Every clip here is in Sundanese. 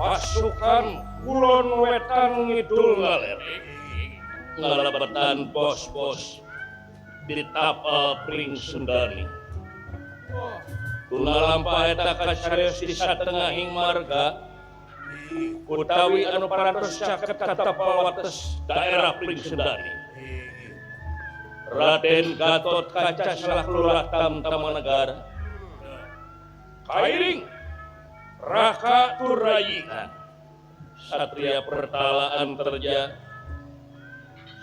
Pasukan kulon wetan ngidul ngaler ngalabetan pos-pos di tapal Pring Sendani. Tuna lampah eta kacarios di satengahing marga utawi anu parantos caket ka tapal wates daerah Pring Sendani. Raden Gatot Kaca selaku Lurah Tamtama Negara kairing Raka Turayina Satria Pertala Anterja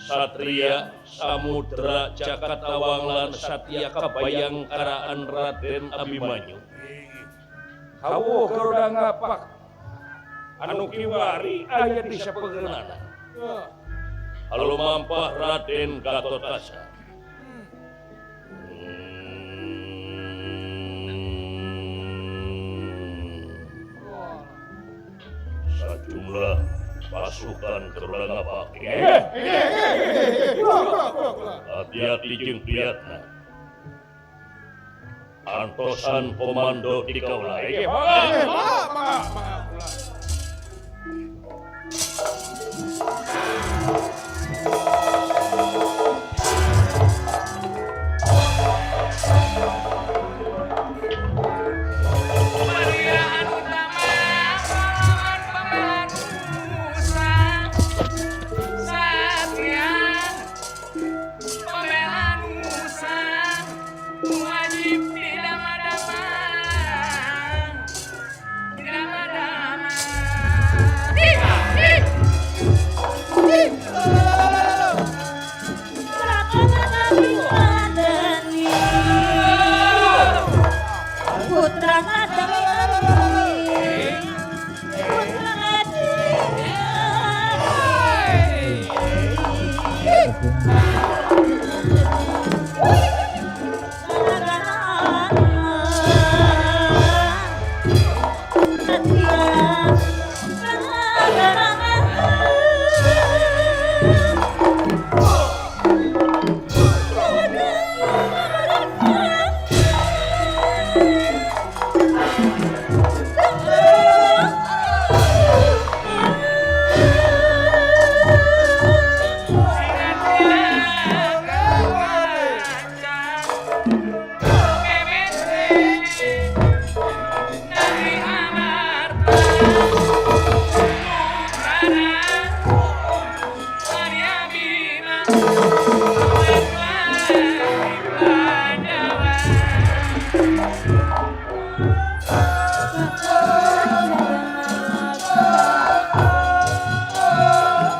Satria Samudra Jakatawang lan Satya Kabayangkaraan Raden Abimanyu kawuh Garuda ngapak anu kiwari aya di sapegeunana. Halumampah Raden Gatot Kaca. Sejumlah pasukan Garuda ngapak. Hati-hati jeung priatna. Antosan komando di kaula. Mangga, kula. Perwiraan utama pahlawan pembela nusa, Satria pembela nusa, wajib didama-dama, didama-dama. Hi, hi. Putra Ngadeni, Putra Ngadeni, Negeri Amarta Putrana Arya Bima Pandawa.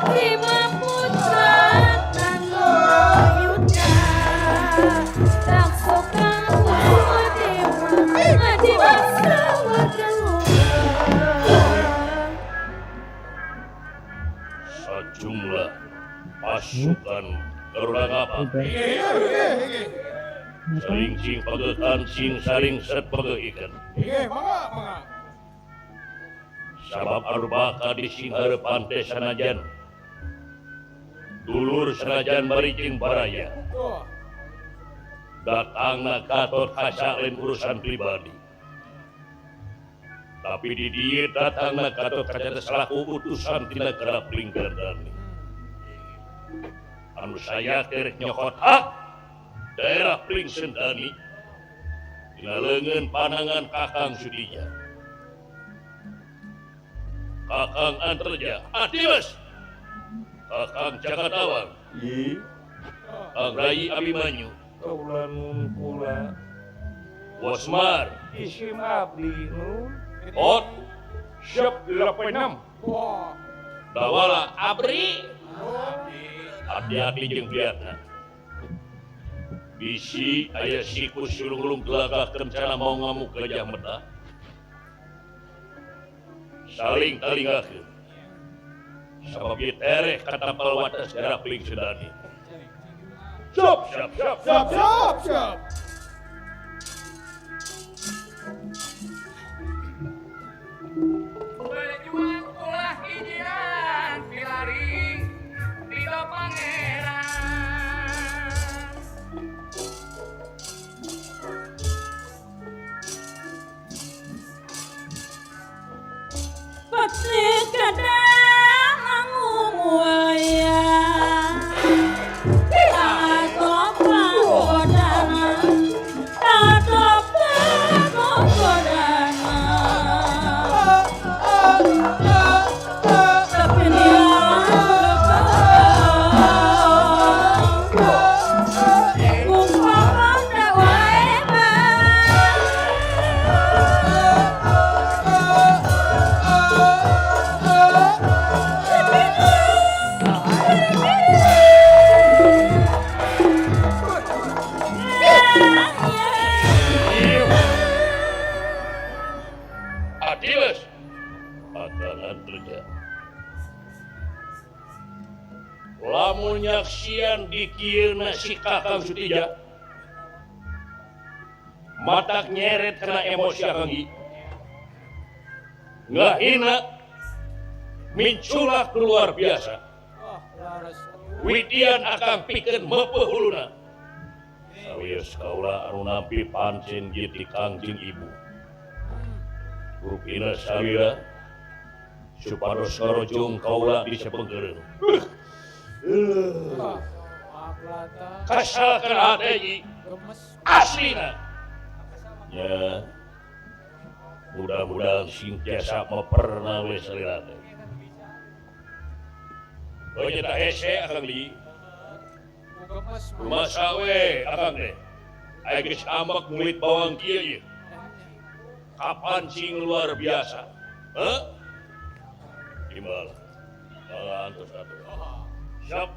Bima Putra Tanuyuda Raksoka Kusuma Dewa Adiwasa Warga. Sejumlah pasukan Garuda ngapak. Saring sing pagetan sing saring set pageuikeun. Nggih, mangga, mangga. Sabab anu bakal disinghareupan teh sanajan dulur, sanajan bari jeung baraya. Datangna Gatot Kaca lain urusan pribadi, tapi di dieu datangna Gatot Kaca teh selaku utusan ti negara Pringgandani anu saya teh nyokot hak daerah Pringsendani dina leungeun panangan Kakang Sudija, Kakang Anterja, Adimas, Kakang Jakatawang, Kang Rai Abimanyu. Kula nun, kula. Wasmar. Isim abdi nun. Ot. Siap 86. Dawala Abri. Hati-hati jeung priatna. Bisi aya siku sulung-ulung gelagah kencana mau ngamuk Gajah Mada. Saling talingakeun. Sabab ieu tereh ka tapal wates daerah Pring Sendani. Siap, siap, siap. Siap, siap, siap. Berjuang ulah hijiran pilari Ridho Pangeran. Patri. Katiles Akang Anterja lamun nyaksian di kieuna si Kakang Sutija matak nyeret kena emosi Akang Gi ngahina minculak luar biasa widian Akang pikeun meupeuh huluna sawios kaula anu nampi pancen ieu ti Kangjeng Ibu rupina salira supados ngarojong kaula di sepengkeureun. Kasal kana hate aslina ya mudah-mudahan sing tiasa meperna we salira teh. Oh nya tah hese Akang Li rumasa we Akang teh aya geus ambek mulit bawang kieu ieu kapancing luar biasa. Heh timbal antos atuh. Siap.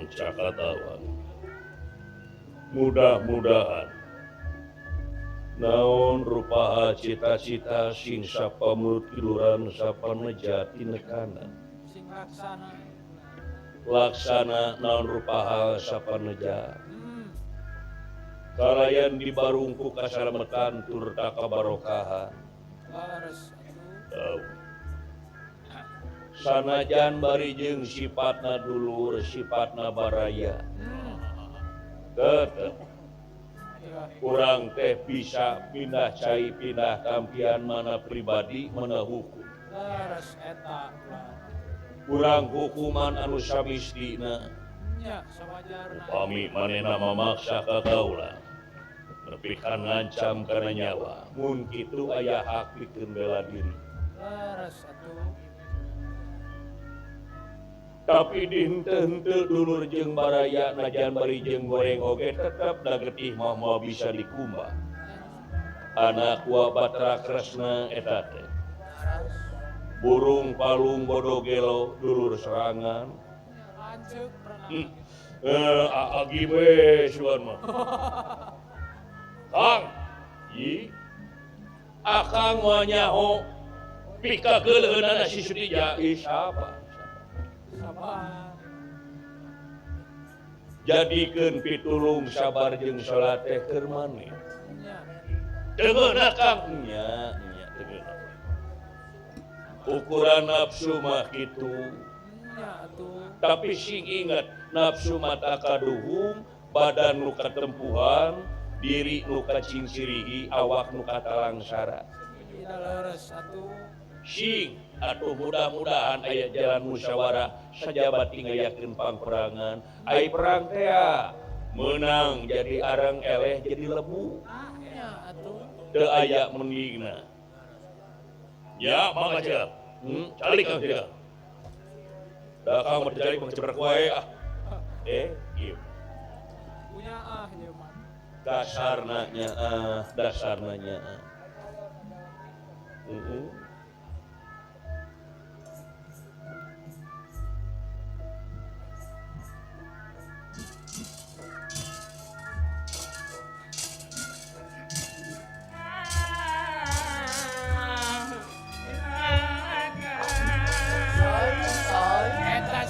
Cakatawan mudah-mudahan naon rupaha cita-cita sing sapa mulut tiduran sapa nejati nekanan sing laksana laksana naon rupaha sapa neja kalayan dibarungku kasalametan tur takabarokahan sanajan bari jeung sifatna dulur sifatna baraya tetep kurang teh bisa pindah cai pindah tampian mana pribadi mana hukum kurang hukuman anu samistina upami manehna mamaksa ka kaula nepi ka ngancam kana nyawa mun kitu aya hak pikeun bela diri. Tapi dihenteu-henteu dulur jeung baraya najan bari jeung goreng oge tetep da getih mah moal bisa dikumbah. Anak wa Batra Kresna eta teh. Burung palung bodo gelo dulur serangan. Agi we suan mah. Kang, yi akang mah nyaho pikakeuleuheunana si Sutija ih siapa? Jadikeun pitulung sabar jeung salat teh keur maneh. Teungeuna Kang nya nya teungeuna. Ukuran nafsu mah kitu. Tapi sing inget nafsu mah takaduhung, badan nu katempuhan, diri nu kacingsirihi, awak nu katalangsara. Sing atuh mudah-mudahan aya jalan musyawarah sajabat ngayakeun pangperangan ai perang teh meunang jadi arang eleh jadi lebu teu aya mendingna ya mangga cek calik Kang cek da Kang mah calik mah cebrek wae ah ieu punya ah ieu mah dasarna nya ah dasarna nya ah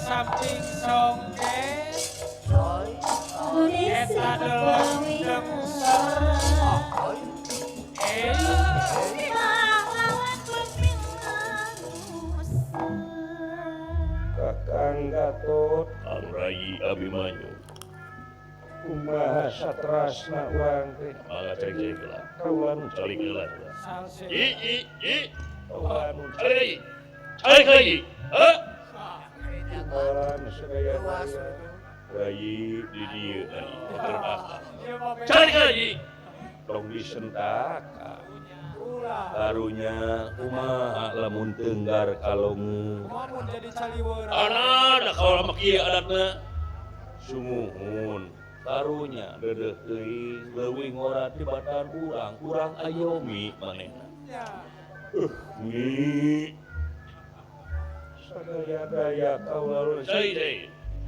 Samping songke eta deleng dengser Kakang Gatot Kang Rayi Abimanyu kumaha satrasna urang teh mangga calik-calik heula kaula nu calik heula Salse. I i i kaula nu calik calik lagi heuh timbalan sadaya-daya Rayi di dieu Rayi teraka Ieu mah beda. calik lagi tong disentak Ulah. karunya kumaha lamun tenggar kalonge Kumaha mun jadi caliweuran. Ana da kaula mah kieu adatna sumuhun karunya deudeuh teuing leuwih ngora tibatan urang urang ayomi manehna Nya. ni sadaya-daya kaula nu cai cai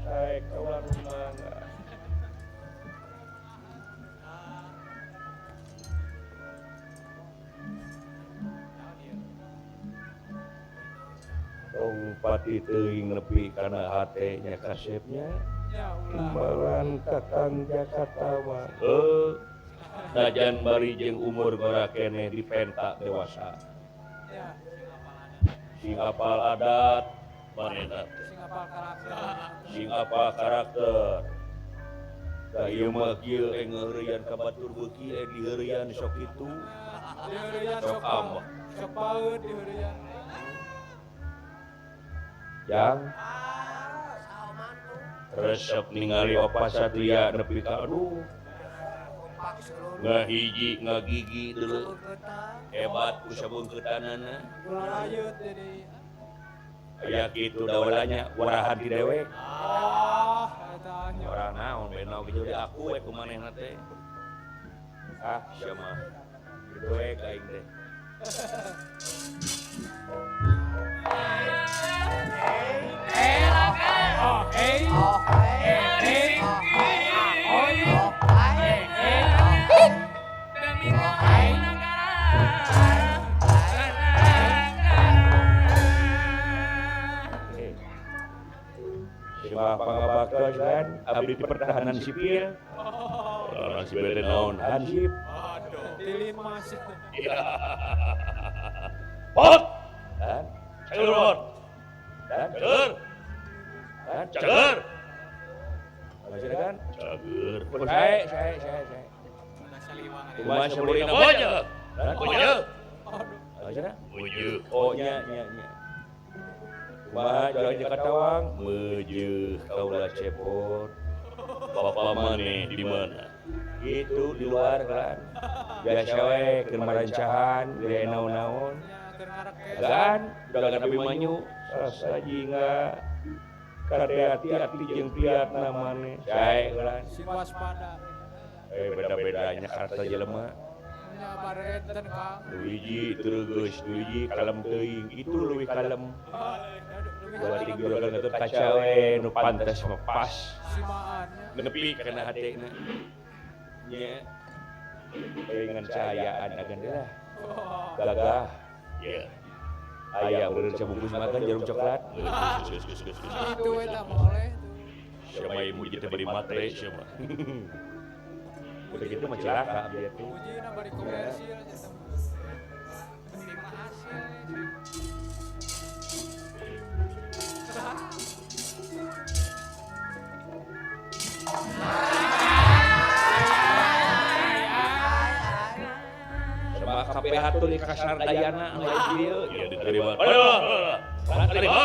sae kaula nu mangga tong pati teuing nepi kana hate nya kasepnya Nya ulah. timbalan Kakang Jakatawa heuh najan bari jeung umur ngora keneh dipenta dewasa Nya. sing apal adat manehna teh Sing apal karakter. sing apal karakter da ieu mah kieu ngeureyan ka batur beuki diheureuyan sok kitu Diheureuyan sok sok ambek sok paeut diheureuyan. jang resep ningali opa satria nepi ka aduh ngahiji ngagigi deuleu hebat ku sabeungkeutanana Ulah rayeut jadi. aya kitu dawalanya warahan ti dewek Ah, eta nya. orang naon bena oge jadi aku we ku manehna teh ah sia mah kitu we ka aing teh Oh, hey. Hey. Oh, Demi negara. Siapa pangabaktos kan abdi di pertahanan sipil pertahanan sipil teh naon hansip Dilima sih. pot dan cager pot dan cager dan cager masih kan cager saya kumaha saburina boja dan boja Aduh. masih boja oh nya nya nya kumaha jalan Jakatawang meujeuh kaula cepot bapak maneh di mana itu di luar kan biasa we keur marancahan gede naon-naon Nya keur ngarekes. kan dagan Abimanyu sasajinga kade hati-hati jeung piatna maneh sae kan Sing waspada. Beda-bedanya karakter jelema Nya barenten Kang. nu hiji teu geus nu hiji kalem teuing itu leuwih kalem Leuwih dua kalem. tiga juragan Gatot Kaca we nu pantes mah pas Simaan nya. nepi kana hatena nya pengen cahayaan agan lah Oh. gagah ya aya bener cabungkus makan jarum coklat Itu eta boleh tuh. siapa yang muji teh bari matre siapa udah gitu mah celaka abdi teh Mujina bari komersil eta. Penting mah hasil. Sama KPH tuh di Kasar Dayana lain dieu ya diterima. Terima.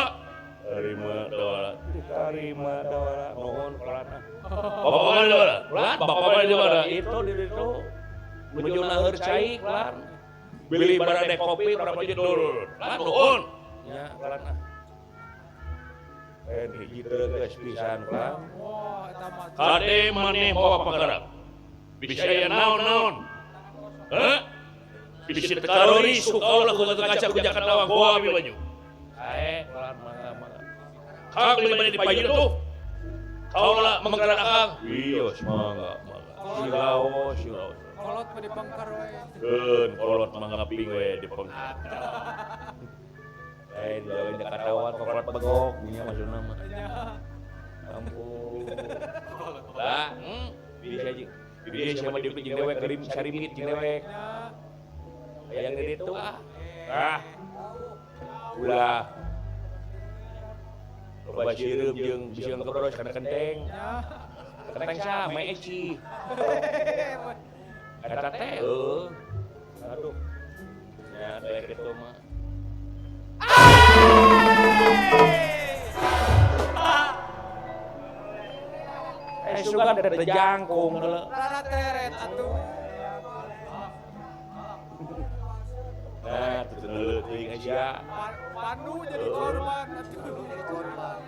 Terima dawala. diterima dawala Nuhun kolana. Bapak mana di mana? Bapak mana di mana? Itu di ditu. Menuju naheur cai kelar. Beli barade kopi berapa jedul. Lan nuhun. Nya kolana. Hiji teu geus pisan kelar. Wah, eta mah. Kade maneh bawa pangarap. Bisa aya naon-naon. Hah? Bisa tekarori suka ulah ku kaca ku Jakatawang goa Abimanyu. Sae kelar mangga mangga. Kang beli mana di payun tuh. Kaula menggerak akang. Iya, mangga mangga. Silao silao. Kolot mah dipengker we. Keun kolot mangga ping we di pengker. Di Jakatawang kolot begok nya maksudna mah. Nya. Ampun. Lah, bisa jeung di dieu sama di jeung dewek gerim sarimit jeung dewek. Nya. Hayang di ditu ah. Ah. Ulah. Loba sireum jeung bisiang kebros kana kenteng. Kenteng sama eci. Eta teh eueuh. Aduh. Nya teh kitu mah. Sugan teh jangkung deuleu. Rara teret atuh. Nah, teu deuleu teuing sia. Pandu jadi korban atuh. Jadi korban.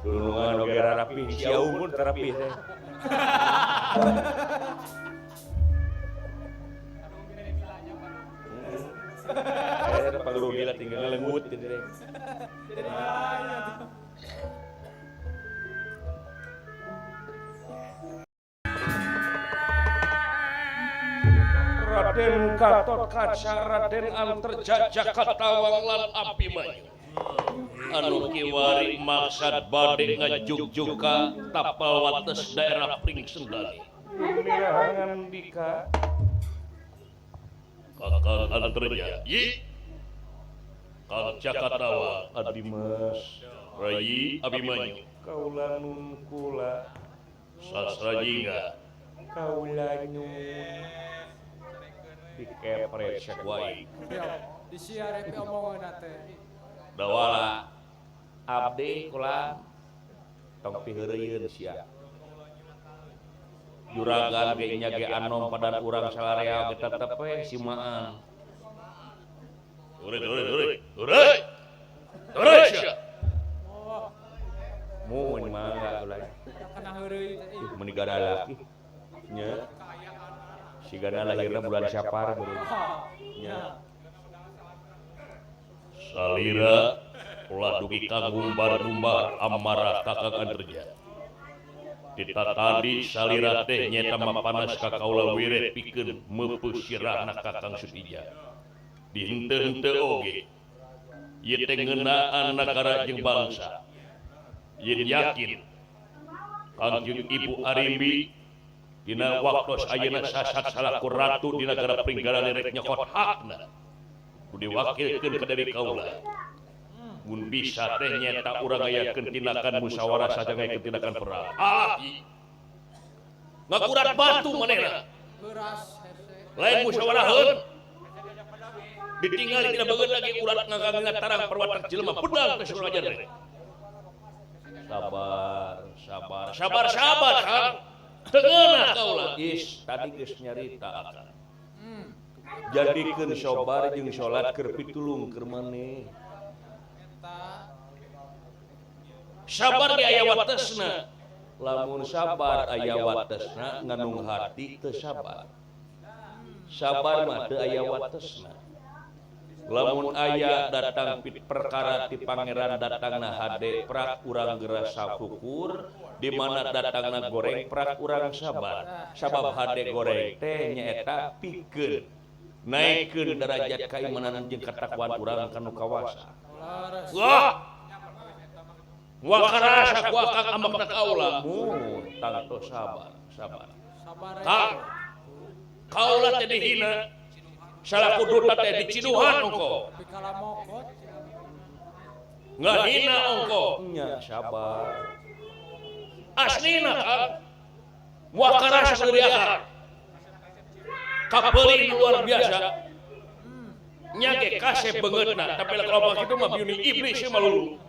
Dunungan oge rarapih, sia ungun terapih teh. Eta pangrugi lah tinggal lengut jadi teh. Jadi bahaya tuh. Raden Gatotkaca, Raden Antarja Jakatawang lan Abimanyu. Anu kiwari maksad bade ngajugjug ka tapal wates daerah Pringsendani. Mirahangan dika Kakang Antarja, yi Kang Jakatawang, Adimas, Rayi Abimanyu, kaula nun kula, Sastra Jingga, kaula nyun. Dikepret cek wae. Disiare teh omongan teh. Dawala abdi kula tong piheureuyeuun sia. Juragan ge nya ge anom padan urang salarea ge tetep we simaan. Heureui heureui heureui. Heureui. Heureui sia. Mun mangga ulah. Kana heureuy teh. Ih meuni gadalak ih. Nya. Sigana lahirna bulan Sapar beureum. Nya. Salira ulah dugi ka gumbar-gumbar amarah Kakang Antarja. Dita tadi salira teh nyeta mapanas ka kaula wire pikeun meupeus sirahna Kakang Sutija. Dihenteu-henteu oge. Ieu teh ngeunaan nagara jeung bangsa. Yen yakin Kangjeng Ibu Arimbi dina waktos ayeuna sasat salaku ratu di nagara Pringgalani rek nyokot hakna. Ku diwakilkeun ka deui kaula. Mun bisa teh nyeta urang ngayakeun tindakan musyawarah sajang ngayakeun tindakan perang. Ah, ngakurat batu manehna. Lain musyawaraheun. Ditinggali tina beungeut lagi urat ngagangna tarang perwatak jelema pedang teh surajan teh. Sabar, sabar, sabar, sabar, Kang. Teu ngeunah kaula. Is, tadi geus nyarita akang. Jadikeun sabar jeung salat keur pitulung keur maneh. Sabar ge aya watesna. Lamun sabar aya watesna nganung hati teu sabar. Sabar mah teu aya watesna. Lamun aya datang perkara ti pangeran datangna hade prak urang geura safukur, di mana datangna goreng prak urang sabar. Sabab hade goreng teh nyaeta pikeun naikkeun derajat kaimanan jeung katakwaan urang ka nu kawasa. Wah! Wa karasa ku akang ambekna kaula. Mun tangto sabar, sabar. Kang kaula teh dihina. Salaku duta teh diciduhan ongko. Ngahina ongko. Nya sabar. Aslina Kang. Wa karasa deui akang. Kapeulin luar biasa. Nya ge kasep beungeutna, tapi lah kalau kitu mah biuni iblis mah lulu.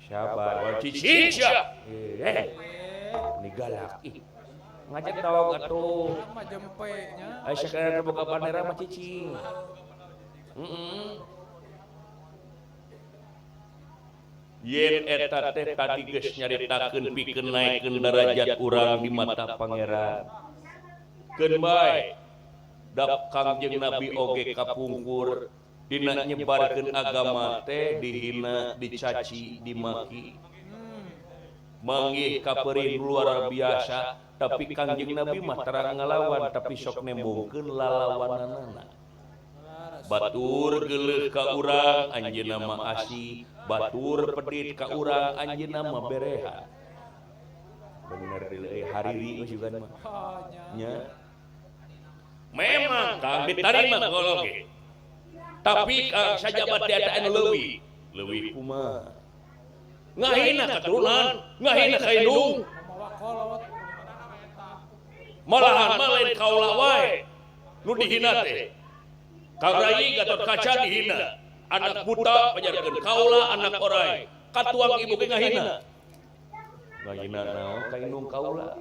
Sabar, cicing sia. Ini galak ih. Ngajak dawag atuh. Mah jempe nya. Ai sakadar boga bandera mah cicing. Heeh. Yen eta teh tadi geus nyaritakeun pikeun naikeun derajat urang di mata pangeran. Keun bae dap Kangjeng Nabi oge kapungkur dina nyebarkeun agama teh dihina, dicaci, dimaki. Manggih kapeurih luar biasa, tapi Kangjeng Nabi mah terang ngalawan tapi sok nembongkeun lalawananana. Batur geuleuh ka urang anjeunna mah asih, batur pedit ka urang anjeunna mah berehan. Bener deui hariri juga mah. Nya. Memang Kang ditarima kalau oge. Tapi Kang sajabat tiada anu leuwih, Leuwih kumaha? Ngahina katurunan, ngahina ka indung. Malahan mah lain kaula wae nu dihina teh. Kang Rayi Gatot Kaca dihina, anak buta pajarkeun kaula anak orai, katuang ibu ge ngahina. Ngahina naon ka indung kaula?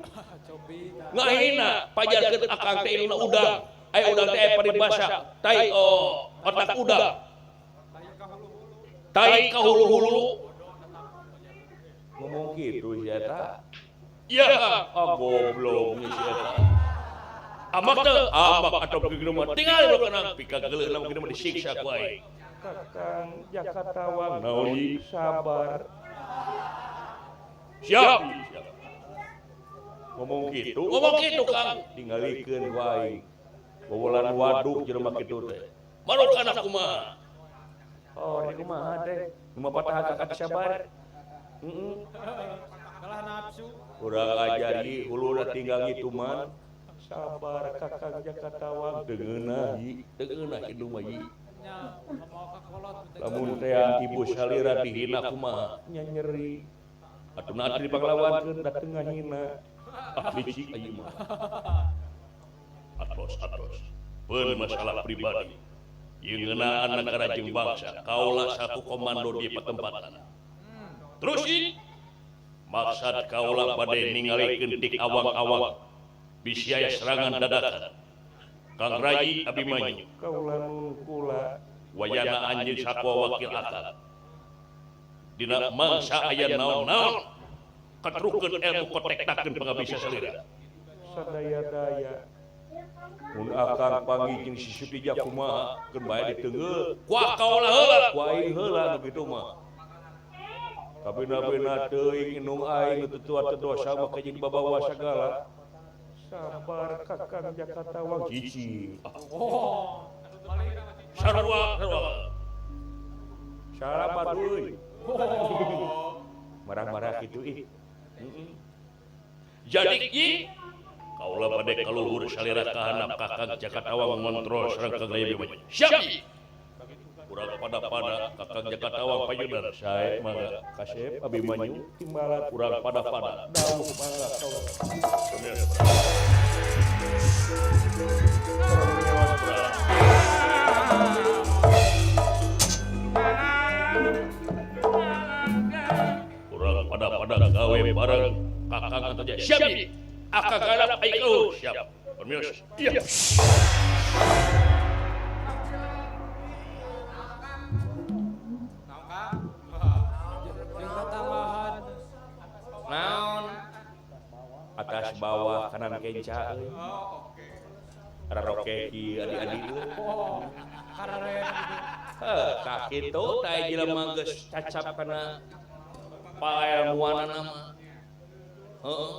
Ngahina pajarkeun akang teh indungna udang, aya udang teh aya paribasa, tai otak udang. Tai ka hulu-hulu. Ngomong kitu si eta. Iya, ah goblok si eta. Amak teu, amak atau kitu mah tinggal lu kenang pikageuleuh kitu mah disiksa ku aing. Kakang Jaka Tawang naon sabar. Siap. Ngomong kitu, ngomong kitu Kang, tingalikeun ku aing. Bobolan waduk jelema kitu teh. Marukana kumaha? Oh, rek kumaha teh? Nu mapatah kakak sabar. Heeh. Kalah nafsu. Urang ajar ieu huluna tinggal ngituman. Sabar Kakang Jaka Tawang teu ngeunah ieu, teu ngeunah indung mah ieu. Lamun teh ibu salira dihina kumaha? Nya nyeri. Atuh na atri panglawankeun da teu ngahina. Ah licik ieu mah. Atos atos. Peun masalah pribadi. Ieu ngeunaan nagara jeung bangsa, kaula satu komando di patempatan. Terus ieu maksad kaula bade ningalikeun tik awang-awang bisi aya serangan dadakan. Kang Rayi Abimanyu kaula nun kula wayana anjeun sakwa wakil akal. Dina mangsa aya naon-naon katrukeun ilmu kotektakeun pangabisa salira. Sadaya-daya mun akang panggih jeung si Sutija kumaha keun bae diteungeul ku kaula heula ku aing heula nu kitu mah. Kabina-bina teuing indung aing nu teu tua teu dosa mah jeung dibabawa sagala. Sabar Kakang Jaka Tawang cicing. Oh. Sarua sarua. Salapat euy. Marah-marah kitu ih. Jadi ki kaula bade kaluhur salira kahanap Kakang Jaka Tawang ngontrol sareng Kang Rayi Abimanyu. Siap. Urang pada-pada Kakang Jaka Tawang payunan sae mangga kasep Abimanyu timbalan urang pada-pada dawuh mangga kaula. Urang pada-pada gawe bareng Kakang Antarja. Siap. Akang garap aing kaluhur. Siap. Permios. Iya. Naon atas bawah kanan kenca euy. Raroke kieu adi-adi euy. Heuh, ka kitu tah jelema geus cacap kana paelmuanana mah. Heeh.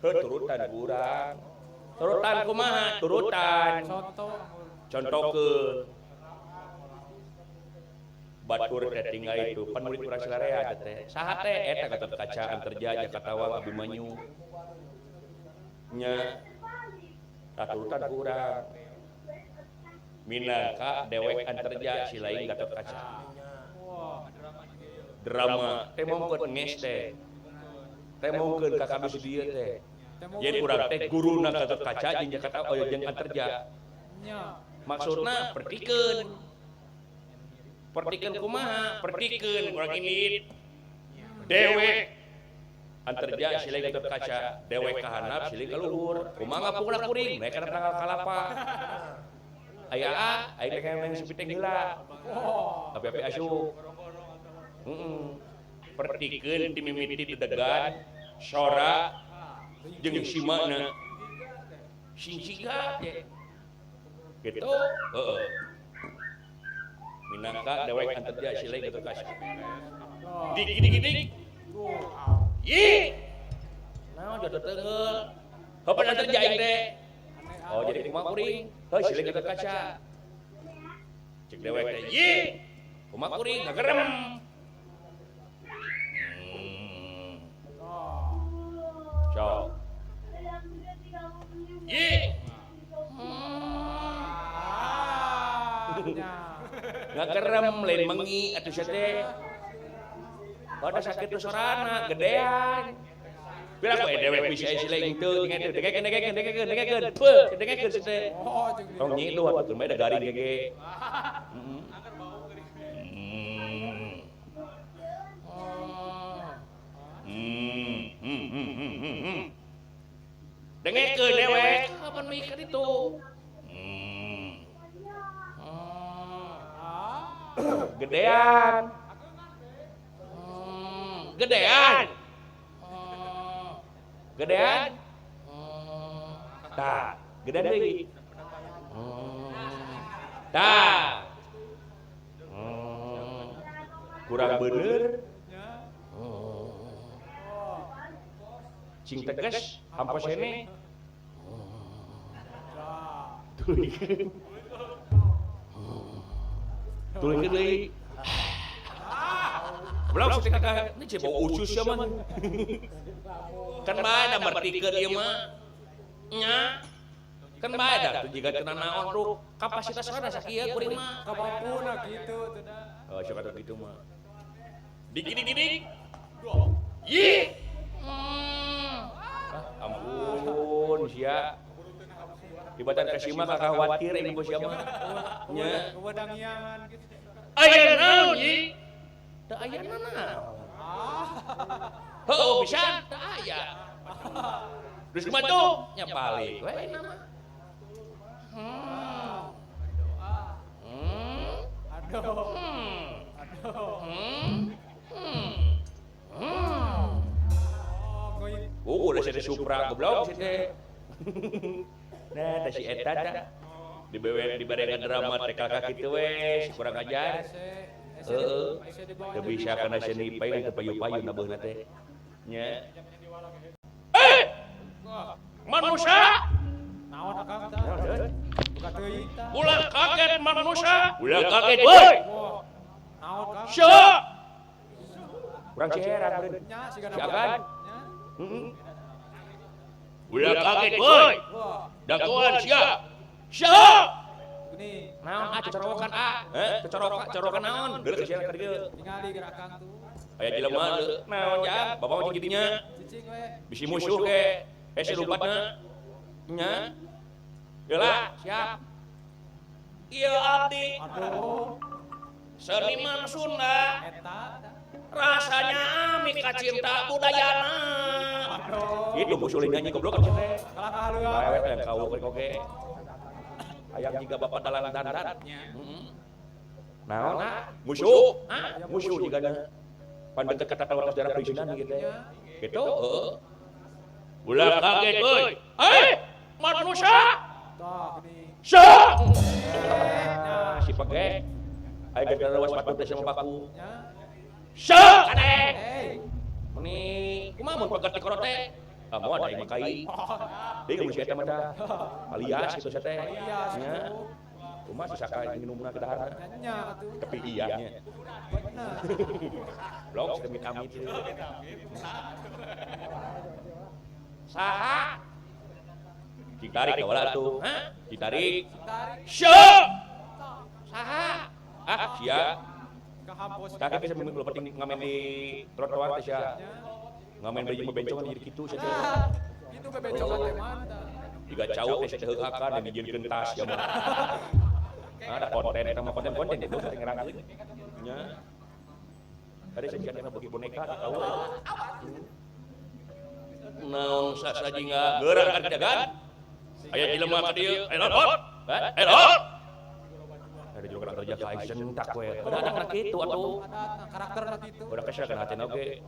Heuh turutan urang. Turutan kumaha? Turutan. Contokeun. Batur teh tinggal itu pan murid urang salarea teh. Saha teh eta Gatot Kaca Antarja Jaka Tawang Abimanyu. Nya katurutan ku urang. Minangka dewek Antarja si lain Gatot Kaca. Drama teh mongkeun nges teh. Teh mongkeun ka kabeh dieu teh. Yen urang teh guruna Gatot Kaca jeung Jaka Tawang jeung Antarja. Maksudna pertikeun. Pertikeun kumaha? Pertikeun urang indit. Dewek Antarja siling Gatot Kaca, dewek ka handap siling ka luhur. Kumaha ngapungna kuring? Naek kana tanggal kalapa. Aya a, aing teh neng supiteng heula. Api-api asup. Heeh. Pertikeun ti mimiti dedegan, sora jeung simana. Sing siga teh. Gitu. Heeh. Minangka dewek Antarja siling Gatot Kaca. Dik dik dik. Yi. Naon jodoh teunggeul. Heupeun Antarja aing teh. Oh jadi kumaha kuring? Heuh siling Gatot Kaca. Cek dewek teh, "Yi. Kumaha kuring? Ngagerem." Cok. Yi. Ngakerem lain mengi atuh sia teh. Pada sakit sorana gedean. Bila we dewek bisa sileng teu dengekeun dengekeun dengekeun dengekeun dengekeun. Peuh dengekeun sia teh. Tong nyilu atuh mah da garing gege. Dengekeun dewek kapan mikir itu. Gedean. Gedean. Gedean. Tah, gedean deui. Tah. Kurang bener. Cing tegas, hampa sene. Tuluykeun. Tuluykeun deui. Belum sih kakak, ini cek bau usus ya mah. Kan mana mertikeun ieu mah. Nya. Kan mana tuh jiga teu naon tuh kapasitas mana sakieu kuring mah. Kapampuna kitu teu da. Oh, sok atuh kitu mah. Digi-digi. Yi. Ah, ampun sia. Dibatan ka si mah kakak khawatir ibu sia mah. Nya. Wedangiangan gitu. Aya naon yi? Teu aya naon. Heuh bisa teu aya. Terus kumaha tuh? Nya balik we nama. Aduh. Aduh. Oh, udah si Supra goblok si teh. Nah, teh si eta tah. Dibewe dibarengan drama teh kakak kitu we, si kurang ajar. Heeh. Teu bisa kana seni payu teu payu-payu nabeuna teh. Nya. Eh! Manusia! Naon akang tah? Buka teuing tah. Ulah kaget manusia. Ulah kaget woi. Naon kang? Sia. Urang Ciherang meureun. Nya siga Si Agan. Heeh. Ulah kaget woi. Dagoan sia. Sia. Gini, Naon ah cocorokan ah? Heh, cocorokan corokan naon? Geuleuh sia ka dieu. tingali gerak akang tuh. Aya jelema deui. Naon ja? Bapak mah jeung dinya. Cicing we. Bisi musuh ke. Hese lupatna. Nya. Heula, siap. Ieu abdi Aduh, seniman Sunda eta tah. rasanya mika cinta budayana. Aduh. Itu musuh lain nyanyi goblok kan teh. Kalah kahaleuan. Bae we yang kau oge. Hayang jiga bapak dalang dandan. Heeh. Naon? Musuh. Musuh jigana. Pan deket kata watas daerah perizinan gitu. Gitu, heeh. Ulah kaget euy. Eh, manusia. Tah, gini. Sia. Nya, Si pege. Aya gara-gara was patut teh sama paku. nya. Sia, kade. Hey. Meni kumaha mun pegat di korote? Ah, moal da mah kai. Deui mun si eta mah tah. Alias kitu sia teh. Alias Nya. gitu. Kumaha sisaka minumna ke daharna. Nya atuh. Tapi iya nya. Bener. Blok amit amit. Saha? Ditarik ka tuh. Hah? Ditarik. Tarik Sia. Saha? Ah, sia. kahampus. Tah bisa minggu penting ngamen di trotoar teh sia. Ngamen baju bebencongan jadi kitu sia teh. Gitu bebecokan teh mantap. Jiga cau teh sia teh heuhakan dan dijieunkeun tas ya mah. Ada konten eta mah konten-konten itu teh ngerangkeun. Nya. Tadi saya jadi bagi boneka tahu. Naon sasajinga geura kan jagan. Aya jelema ka dieu, aya lot. Aya lot. Ada juga kerja kaisen tak we. Ada anak kitu atuh. Ada karakterna kitu. Udah kesel kana hatena oge.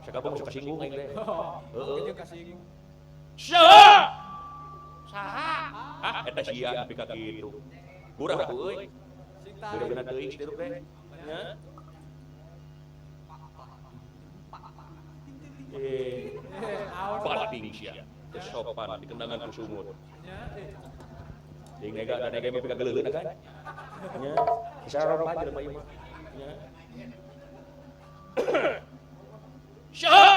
Sakabung suka singgung aing teh. Heeh. Jeung kasinggung. Saha? Saha? Ah, eta sia nepi ka kitu. Kurang atuh euy. Sing tarik. Beureunan teuing si teh. Nya. Eh, Eh, naon? pating sia. Teu sopan dikendangan ku sumur. Nya, eh. Jeung nega da nega mah pika geuleuheuna kan. Nya, saropa jelema ieu mah. Nya. Saha?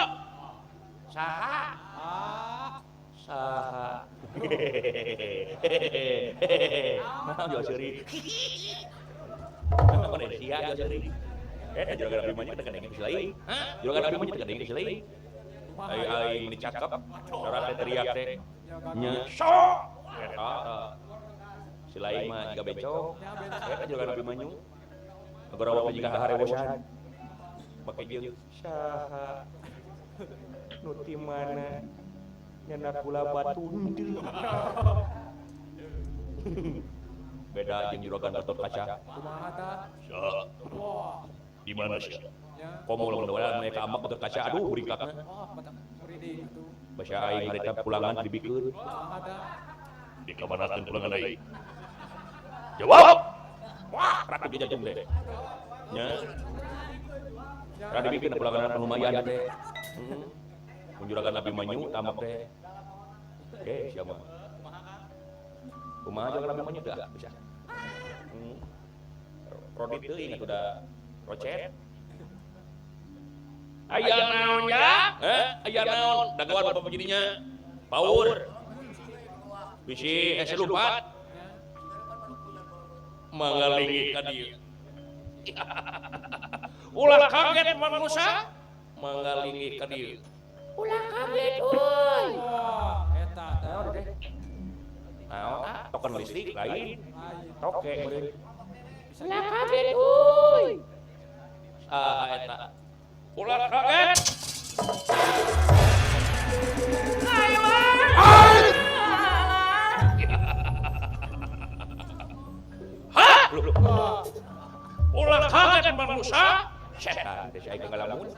Saha? Ah, Saha? Naon jauh seuri. Mana sia geus eta juragan Abimanyu teh kadenge si lain. Juragan Abimanyu teh kadenge si lain. Ai aing meni cakep, sora teh teriak teh. Nya sok eta. Si lain mah jiga becok. Eta juragan Abimanyu. Agarawa jiga harewosan. Make jeung saha nu ti mana nyenak gula batu henteu. Beda jeung juragan Gatot Kaca. Kumaha tah? Sia. Di mana sia? Komo lamun bae mereka ambak Gatot Kaca aduh buringkakna. Oh, batak muriding atuh. Basa aing harita pulangan dibikeun. Kumaha tah? Dikamanakeun pulangan aing? Jawab. Wah, ratu jajung teh. Nya. Rada dibikeun pulangan lumayan teh. Heeh. Mun juragan Abimanyu tambak teh. Oke, sia mah. Kumaha juragan Abimanyu teh bisa. Rodit teuing atuh da rocet. Aya naon ya? Aya naon? Dagoan bapak jadinya. Paur. Bisi hese lumpat. Mangalingi ka dieu. Ulah kaget manusia. Mangalingi ka dieu. Ulah kaget euy. Eta tah. Naon? Token listrik lain. Toke meureun. Ulah kaget euy. Ah eta. Ulah kaget. Hah? Ulah kaget manusia. Setan teh aing ngalamun.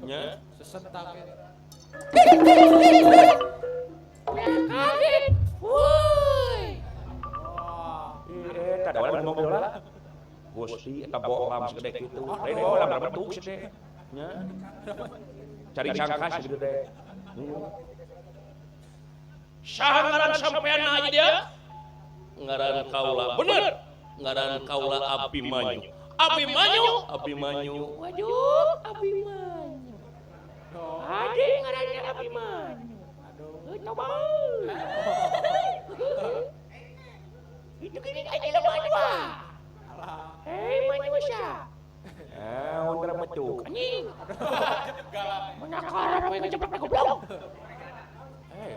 Nya sesentak. Ulah kaget. Woi. Eta dawan ngomong bola. Gusti eta bohlam segede kitu. Lain bohlam rabetuk sih teh. Nya. Cari cangkas gitu teh. Saha ngaran sampean aja dia? Ngaran kaula. Bener. Ngaran kaula Abimanyu. Abimanyu, Abimanyu. Waduh, Abimanyu. Ade ngaranna Abimanyu. Aduh, coba. Itu gini aja lemah dua. Hei, manusia. Ah, udah metuk. Anjing. Menakarap we ngeceplok goblok.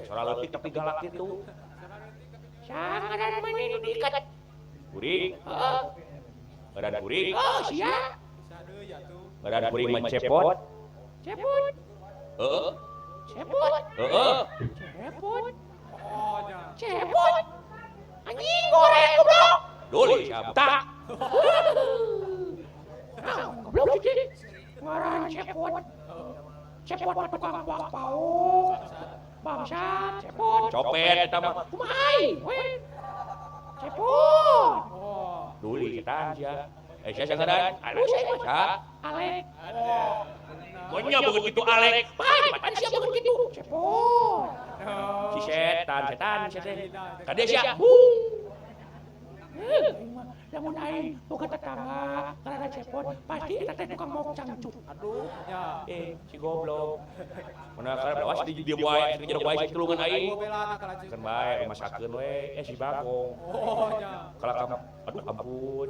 Suara leutik tapi galak kitu. Saha ngaran maneh nu diikat? Kuring. Heeh. Ngaran kuring. Oh, sia. Ngaran kuring mah cepot. Cepot. Heeh. Cepot. Heeh. Cepot. Cepot. Anjing goreng goblok. Doli siapa? Tak. Nah, goblok sih. Ngaran cepot. Cepot mah tukang pauk. Bangsat cepot. Copet eta mah. Kumaha aing we? Cepot. Duli setan sia. Sia sangaran. Aduh, saya mah Sa. Alek. Monya begitu Alek. Pan sia begitu kitu. Cepot. Si setan, setan sia teh. Kade sia. Bung. Lamun aing boga tetangga karena cepot pasti eta teh tukang maok cangcut. Aduh, nya. Si goblok. Mana karep awas di dieu wae, di jero wae tulungan aing. Keun bae masakeun we, si Bagong. Oh, nya. Kalakam, aduh ampun.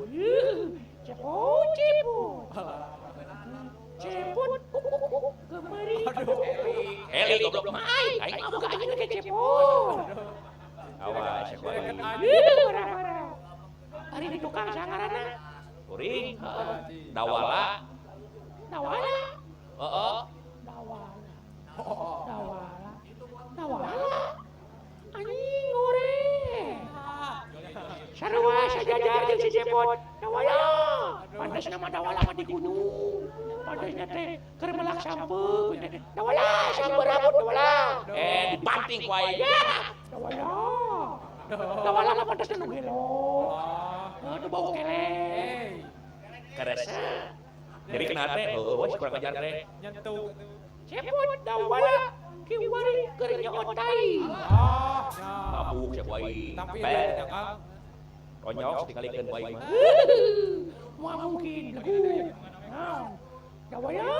Cepot, cepot. Cepot, kemari. Eli goblok mah aing. Aing mah boga anjeun ge cepot. Awas sia marah-marah. Ari di tukang sangaranna. Kuring. Dawala. Dawala. Heeh. Dawala. Dawala. Dawala. Anjing goreng. Sarua sajajar jeung si Cepot. Dawala. Pantasna mah Dawala mah di gunung. Pantasna teh keur melak sampeu teh. Dawala sampeu rambut Dawala. Dibanting ku aing. Dawala. Dawala mah pantasna nu gelo. Aduh bau kelek. Karasa. Jadi kena teh, heueuh we kurang ajar teh. Nyentuh. Cepot Dawala kiwari keur nyoot tai. Mabuk sia ku aing. Tapi eta Kang. Ronyok dikalikeun ku aing mah. Moal mungkin lagu. Naon? Dawala.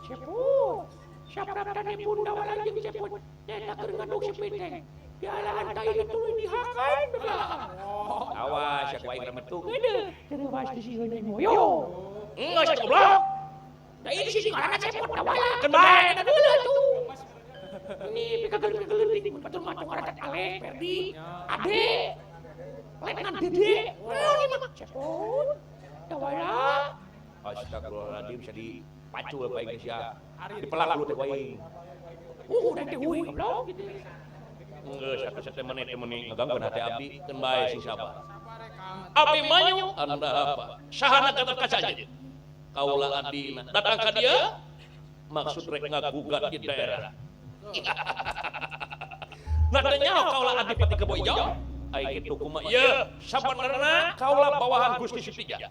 Cepot. Sapraptanipun Dawala jeung Cepot nyaeta keur ngaduk si Piteng. Dialaan tai tuluy dihakan. Awas sia ku aing remetu. Geudeuh, terus disieun aing moyo. Enggak sia goblok. Da ieu sisi ngaranna cepot dawala. Keun bae. Da heula tuh. Ini pikagel-pikagel batur mah ngaranna Ale, Ferdi, Ade, Letnan Dede. Naon ieu mah cepot. Dawala. Astagfirullahaladzim bisa dipacul ku aing sia. Dipelak lu teh ku aing. Udah teh euy goblok gitu. Geus atuh satemene teh meuni ngagangkeun hate abdi keun bae sing sabar. Abimanyu anda apa? Sahana kata kaca aja. Kaula adina datang ka dia maksud rek ngagugat di daerah. Nah teu nyaho kaula adipati Kebo Ijo? Ai kitu kumaha ieu? Sabenerna kaula bawahan Gusti Sutija.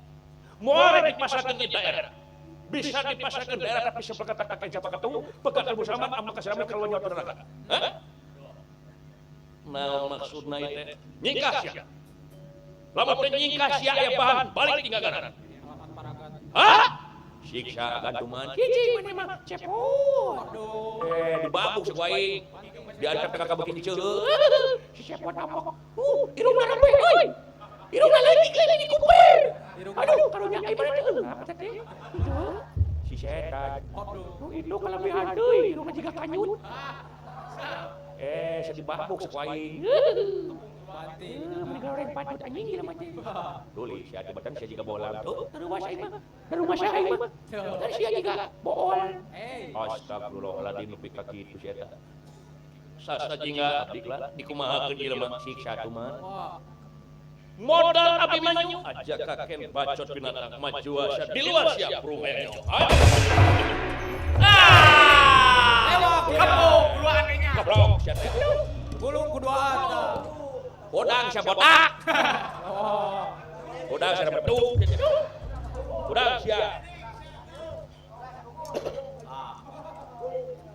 Moal rek dipasarkeun di daerah. Bisa dipasarkeun daerah tapi sepekata kakek japakatu, pekat busaman amal kasiraman kalau nyawa neraka. Hah? Naon maksudna ieu teh? Nyingkah sia. Lamun teu nyingkah sia aya bahan balik tinggalan. Hah? Siksa gantuman. Hiji maneh mah cepot. Eh, dibabuk si aing. Diancam ka beuki diceuleuh. Si cepot apok. Irungna rambe euy. Irungna leutik-leutik kupir. Aduh, karunya aing mana teh eungap eta teh. Henteu. Si setan. Nu itu kalebihan deui, irungna jiga kanyut. Eh, sia dibabuk si aing. Meni goreng patut anjing jelema teh. Duli sia teh batan sia jiga bolam tuh. Darumas aing mah. Darumas aing mah. Dan sia jiga bool. Astagfirullahaladzim nepi ka kitu sia eta. Sasa jingga abdi lah dikumahakeun jelema siksa tuman. Modal Abimanyu aja kaken bacot binatang maju sia di luar sia bruhenyo. Ah! Ewok, kapok, kuduaan nya. Goblok sia teh. Gulung kuduaan. Godang sia botak. Godang sia betuk. Godang sia.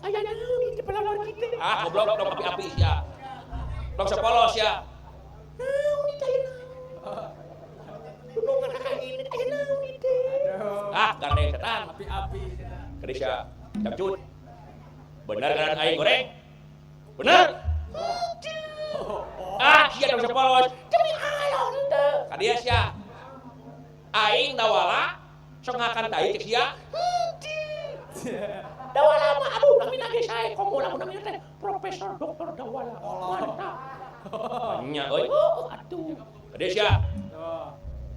Aya naon ieu pelawar kitu. Ah, goblok dong api-api sia. Dong sapolos sia. Naon ieu teh? Dunungan kakak ini aya naon ieu teh? Ah, gandeng setan. Api-api. Keris sia. Capcut. Bener kan aing goreng? Bener. Ah, sia dong sapolos. Demi Allah henteu. Ka dieu sia. Aing dawala sok ngakan tai cek sia. Dawala mah aduh namina ge sae komo lamun namina teh Profesor Doktor Dawala. Mantap. Nya euy. Oh, atuh. Ka dieu sia.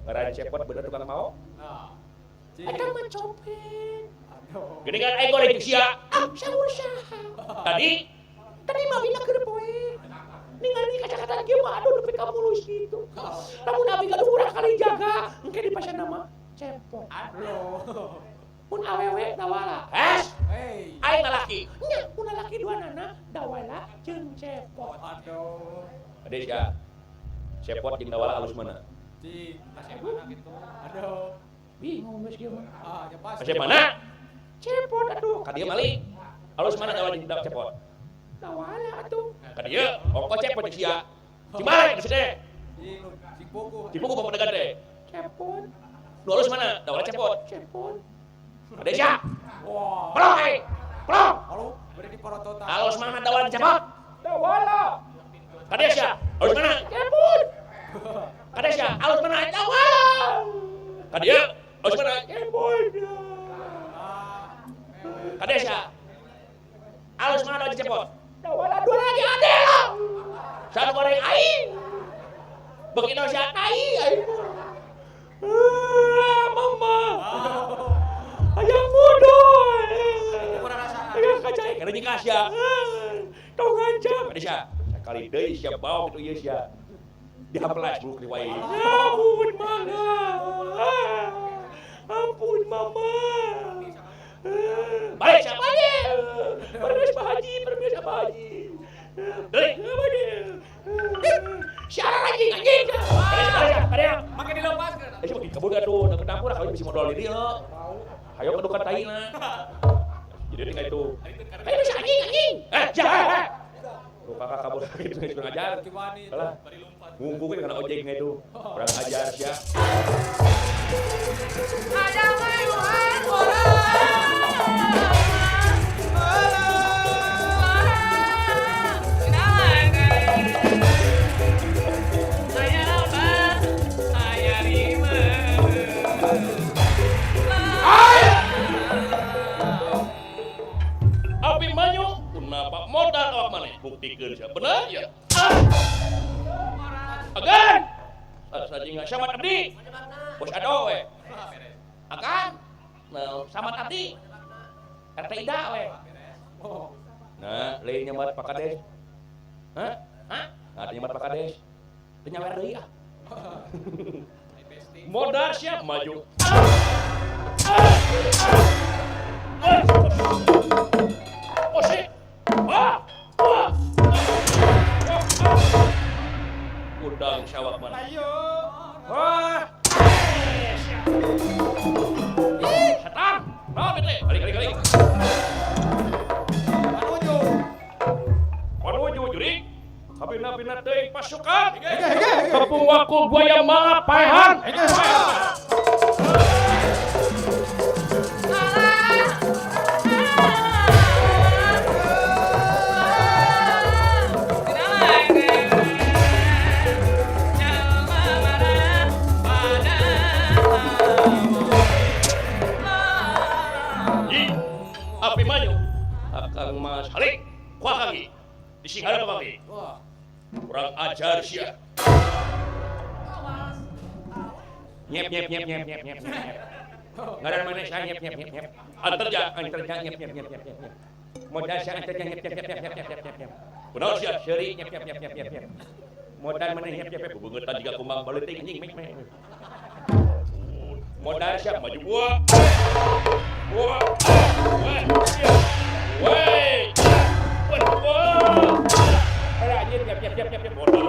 Ngaran cepot bener tukang mau? Eta mah copet. Geuningan aing goreng cek sia. Ah, saur saha? Tadi Tadi mah bina keur poe. Ningali kacakatan kieu mah aduh nepi ka mulus kitu. Lamun abi gaduh urang kali jaga, engke di pasar nama cepot. Aduh. Mun awewe dawala. es Hey. aing lalaki. Nya mun lalaki dua nana dawala jeung cepot. Aduh. Ka dieu sia. Cepot jeung dawala alus mana? Cing, kasih mana gitu. Aduh. Bingung geus kieu mah. Ah, ya pasti. Kasih mana? Cepot atuh. Ka dieu maling. Alus mana dawala jeung cepot? Dawala atuh. Ka dieu ongko cepot jeung sia. Cimare geus teh. Cing, cing buku. Cipuku bapak degan teh. Cepot, Nu alus mana? Dawala cepot. cepot. Ka dieu sia. Wah. Pelong aing. Pelong. Halo, beri di porototan. Alus mana dawala jeung cepot? Dawala. Ka dieu sia. Alus mana? Cepot. Ka dieu sia. Alus mana? Dawala. Ka dieu. Alus mana? Cepot. Ka dieu sia. Alus mana dawala jeung cepot? Dawala dua lagi adil. Sanu goreng aing. Beuki naon sia tai aing. Ah, mama. Ayang bodoh. Ayang kacai. Karena nyingkah sia. Tong ngancam. Ka dieu sia. Sakali deui sia bawa kitu ieu sia. Dihamplas buluk di wae. Ampun mama. Ampun mama. Balik sia. Balik. Permis Pak Haji, permis Pak Haji. Deui. Balik. Siaran anjing anjing. Ka dieu. Makin dilepaskan. Eh, sia kabur atuh, da dapur kawin bisi modal di dieu. Hayo kedukan tai na. Jadi tinggal itu. Ayo bisa anjing anjing. Eh, jangan. Lu kakak kabur gitu kurang ajar. Kiwani. Alah. Ngungkungin karena ojek itu. Kurang ajar sia. Ada mayuhan orang. Bener ya. Agan. Sajinga samat abdi. Bos ado we. Akan. Nah, samat abdi. RT Ida we. Nah, lain nyemat Pak Kades. Hah? Hah? Nah, nyemat Pak Kades. Teu nyawer deui ah. Modar siap maju. Udang sawak mana? Wah. Setan. Naon teh? Balik balik balik. Manuju jurik. Kabina-bina teuing pasukan. Kepung wakul buaya mangap paehan. Api maju. Akang Mas Halik, kuah kaki. Disingara kaki. Kurang ajar sia. Nyep nyep nyep nyep nyep nyep nyep. Ngaran mana saya nyep nyep nyep nyep. Anterja anterja nyep nyep nyep nyep nyep. Modal saya anterja nyep nyep nyep nyep nyep nyep nyep. Kunaon sia seuri nyep nyep nyep nyep nyep nyep. Modal mana nyep nyep bebeungeut jiga kumbang baleuting anjing mek mek. Modal siap maju gua. Gua. Woi. Woi. Anjir nyep nyep nyep nyep. Modal.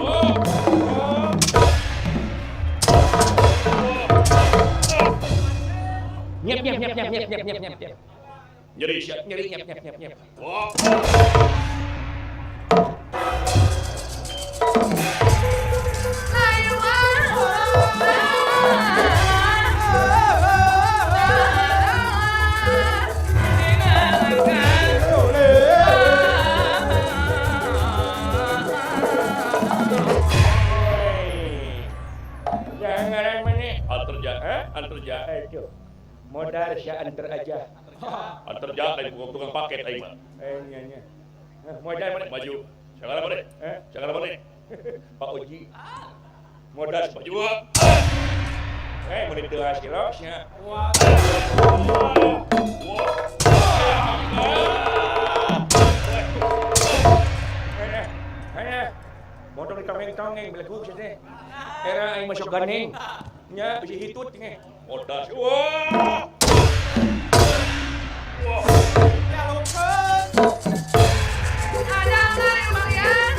Nyep nyep nyep nyep nyep nyep nyep nyep. Nyeri siap nyeri nyep nyep nyep nyep. Wah. Anterja, itu. Modal sia anter aja. Anterja lain tukang paket aing mah. Nya nya. Modal mana? Maju. Sagala mana? Sagala mana? Pak Oji. Modal maju. Mun teu hasil nya. Wah. Motor ditongeng-tongeng belegug sia teh. Era aing masuk gandeng. Nya bisi hitut teh. Modal. Wah. Wah. Ya lungkeun. Ada Marian.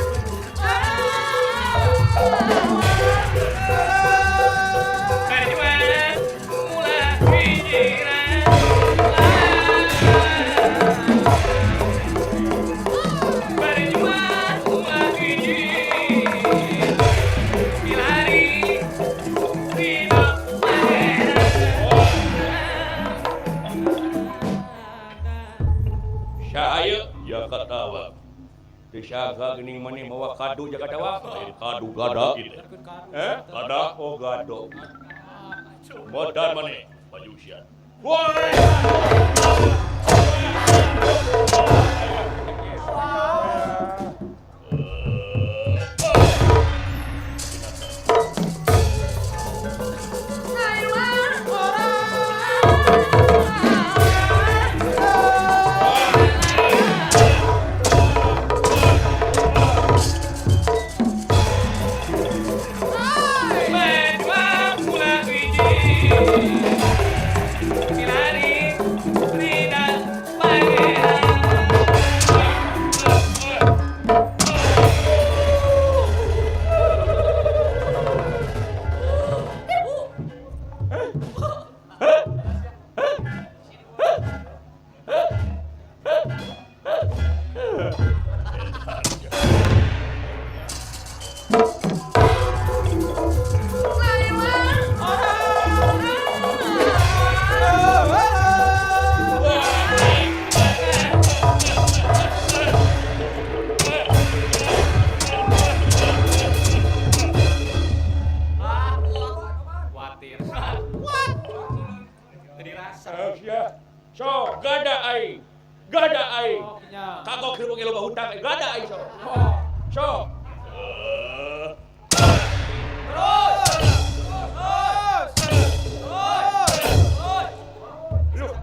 Katawa. Disaga geuning maneh mawa kadu jaga tawa. Lain kadu gada kitu. Gada oh gado. Modal maneh maju sia. Woi. Sok. Terus.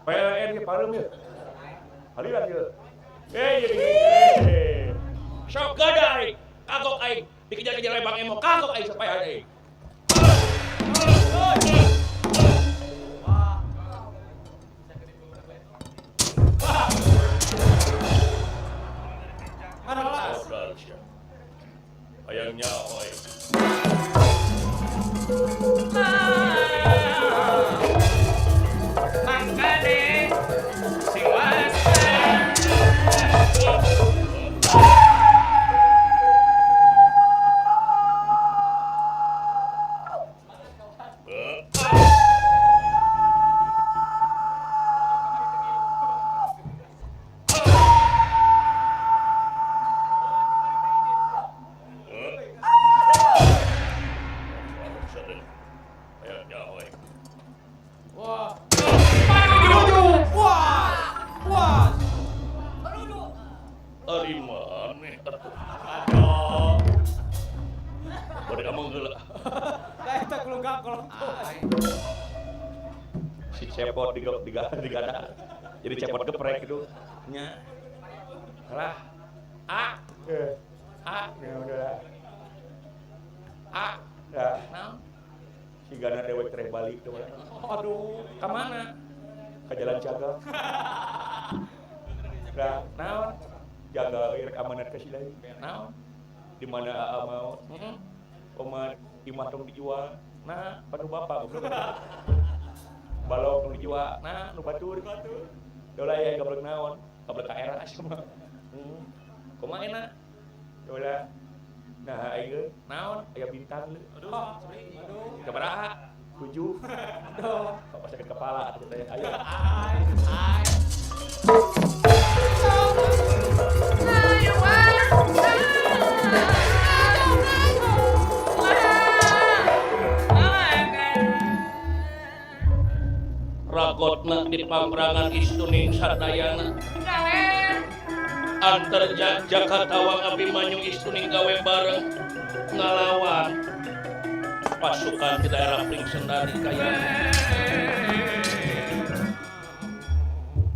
PLN ge pareum ieu. Haliran ieu. Jadi. Sok gada aing. Kagok aing dikejar-kejar Bang Emo, kagok aing sapaehan aing. Hayang nyaho aing. Mangkane sing waspada. Ari maneh atuh. Aduh. Bade ameng heula. Da eta kulunggak kolongko. Si cepot digada. Jadi cepot geprek gitu. Nya. Kalah. A. A. Ya udah. A. Ya. Naon? Si gana dewek tereh balik tuh. Aduh, ka mana? Ka Jalan Cagak. Nah, Naon? jaga rek amanat ka si lain. Naon? Di mana aa mau? Heeh. Omat imah tong dijual. Nah, Panu bapak goblok. Balong tong dijual. nah, Nu batur. Dola ya gablek naon? gablek ka era sia mah. Kumaha enak? Dola. Nah, aing ge Naon? aya bintang leuh. Aduh. Aduh. Sabaraha? 7. Aduh. Bapak sakit kepala atuh teh. Ayo. Ragotna di pangprangan istuning sadayana. Antar Jakatawang Abimanyu istuning gawe bareng ngalawan pasukan di daerah Pringsendari kaya.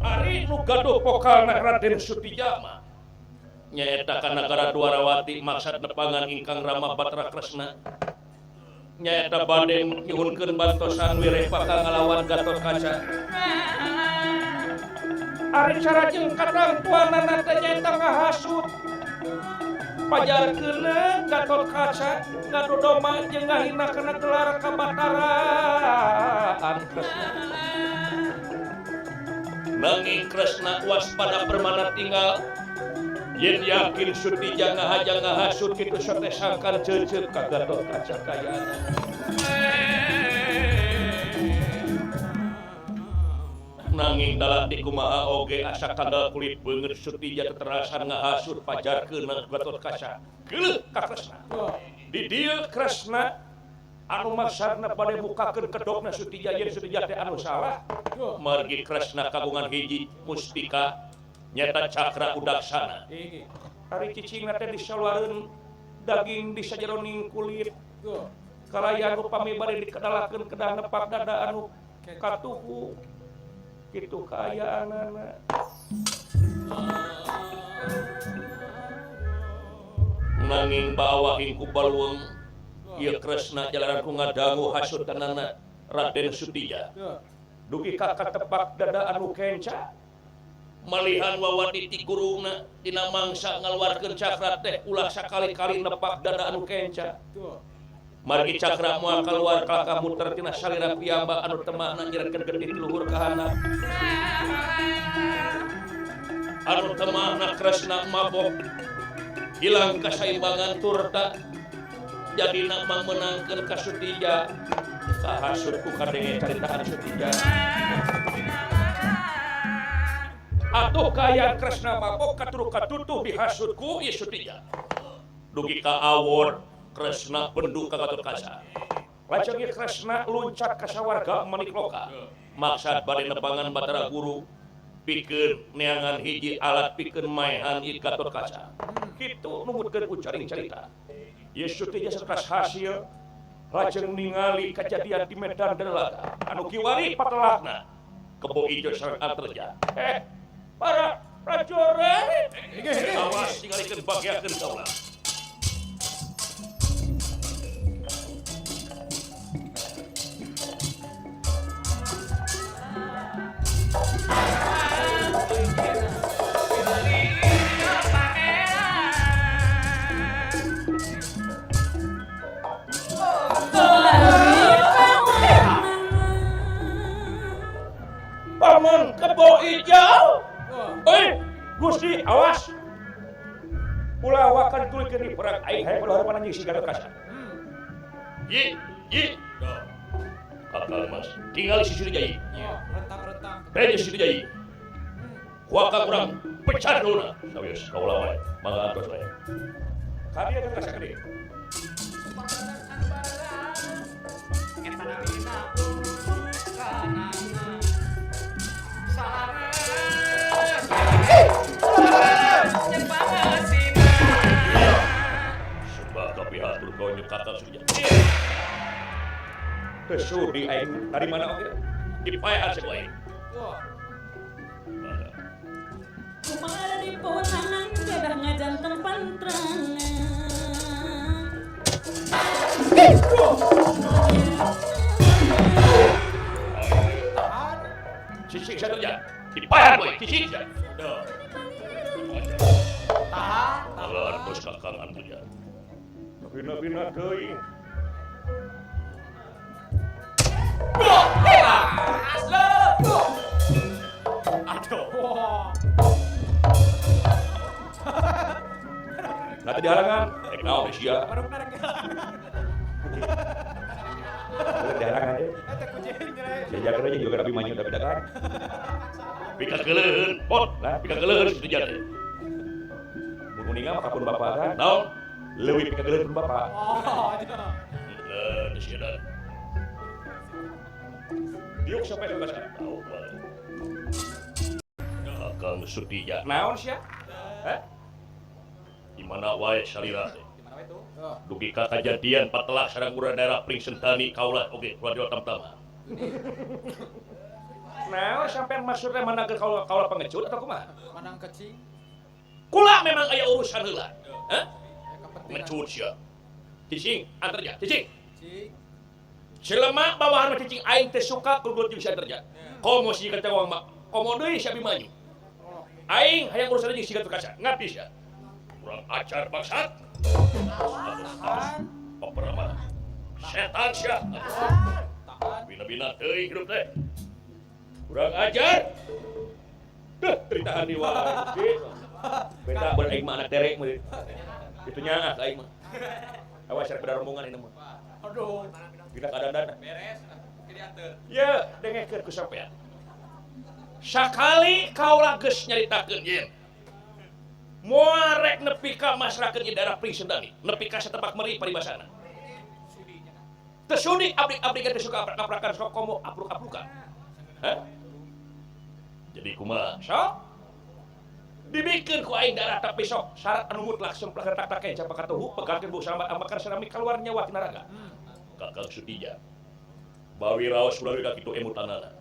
Ari nu gaduh pokalna Raden Sutijama nyaeta ka nagara Dwarawati maksad nepangan ingkang Rama Batara Kresna nyaeta bade nyuhunkeun bantosan wireh bakal ngalawan Gatotkaca. Ari sarajeng katangtuanana teh nyaeta ngahasut. Pajarkeun Gatotkaca ngadodoma jeung ngahina kana gelar kabataraan Kresna. Nanging Kresna waspada permana tinggal yen yakin Sutija ngahaja ngahasut kitu sote sangkan ceuceuk ka Gatotkaca kayana. Nanging dalah dikumaha oge asa kandal kulit beungeut Sutija teterasan ngahasut pajarkeun Gatotkaca. Geuleuh ka Kresna. Di dieu Kresna anu maksadna bade mukakeun kedokna Sutija yen Sutija teh anu salah. Margi Kresna kagungan hiji mustika nyata cakra udaksana. Ari cicingna teh disaluareun daging di sajeroning kulit. Kalayan upami bade dikedalakeun kedah nepak dada anu katuhu. Kitu kaayaanana. Nanging bawah ku baluweung ieu Kresna jalaran ku ngadangu hasutanana Raden Sutija. Dugi ka katepak dada anu kenca. Malihan wawati ti guruna dina mangsa ngaluarkeun cakra teh ulah sakali-kali nepak dada anu kenca. Margi cakra moal kaluar kalaka muter tina salira piyambak anu temahna nyeretkeun getih ti luhur ka handap. Anu temahna Kresna mabok hilang kasaimbangan turta jadina mangmeunangkeun ka Sutija. Kahasut ku kadenge caritaan Sutija. Atuh kaayaan Kresna mabok katuru katutuh dihasut ku ieu Sutija. Dugi ka awor Kresna bendu ka Gatotkaca. Lajeng ieu Kresna luncat ka sawarga manikloka. Maksad bade nepangan Batara Guru Pikeun neangan hiji alat pikeun maehan ieu Gatotkaca. Kitu numutkeun ucaring carita. Yesus teh jasa hasil lajeng ningali kajadian di medan Danalaga anu kiwari patelakna Kebo Ijo sareng Antarja. Para prajurit awas tingalikeun bagiakeun kaula. Paman Kebo Ijo. Gusti awas. Ulah wakan tulikeun di perang aing hayang ulah harapan anjing si Gatotkaca. Yi, yi. Kakak Mas, tingali si Surijayi. Rentang-rentang. Beje si Surijayi. Kuaka kurang pecah dulu. Sawios kaula wae, mangga atos wae. Kadieu Gatotkaca gede. Sebab kapihatur kau nyekatan Surya. Teu sudi aing dari mana oge? Dipaehan cek aing. Kumaha di ponangan kedah ngajanteng pantrangan. Cicing satunya. Dipaehan boy, cicing. Tahan. Alah terus kakang antunya. Bina-bina teuing. Aduh. Nanti dihalangan. Rek naon sia? Baru menarik. Dihalangan deh. Eta kucing nyere. Jajakeun aja juga tapi manyu tapi dakan. Pika keuleuheun, pot lah, pika keuleuheun situ jate. Mun uninga mah kapun bapak kan. Naon? Leuwih pika keuleuheun pun bapak. Oh, iya. Heuh, teu sia. Diuk sampai ke tahu. Kakang Sutija. Naon sia? Hah? Di mana wae salira teh? Di mana wae tuh? Dugi ka kajadian patelah sareng urang daerah Pring Sentani kaula oge radio tamtama. Naon sampean maksudna manangkeun kaula kaula pengecut atau kumaha? Manang kecing. Kula memang aya urusan heula. Hah? Kepentingan. Ngecut sia. Cicing, antarja, cicing. Cicing. Jelema bawahan mah cicing aing teh suka kugut jeung si antarja. Komo si kacawang mah, komo deui si Abimanyu. Aing hayang urusan jeung si Gatotkaca. Ngarti sia. Kurang ajar bangsat. Tahan. Paperama. Setan sia. Tahan. Bina-bina teuing hidup teh. Kurang ajar. Duh, ceritahan di wae. Beda ber aing mah anak terek mah. Itu nyaah aing mah. Awas rek beda rombongan ini mah. Aduh. Dina kadandan. Beres. Jadi anteur. Ya, dengekeun ku sampean. Sakali kaula geus nyaritakeun yen. Moal rek nepi ka masrakeun ieu daerah Pring Sentani, nepi ka satepak meri paribasana. Teu sudi abdi-abdi ge teu suka aprak-aprakan sok komo apruk-aprukan. Hah? Jadi kumaha? Sok dibikeun ku aing darah tapi sok syarat anu mutlak semplak tak-tak capaka tuhu pegatkeun bu sambat amakar serami keluar nyawa tina raga. Kakang Sutija. Bawi raos ulah ka kitu emutanana.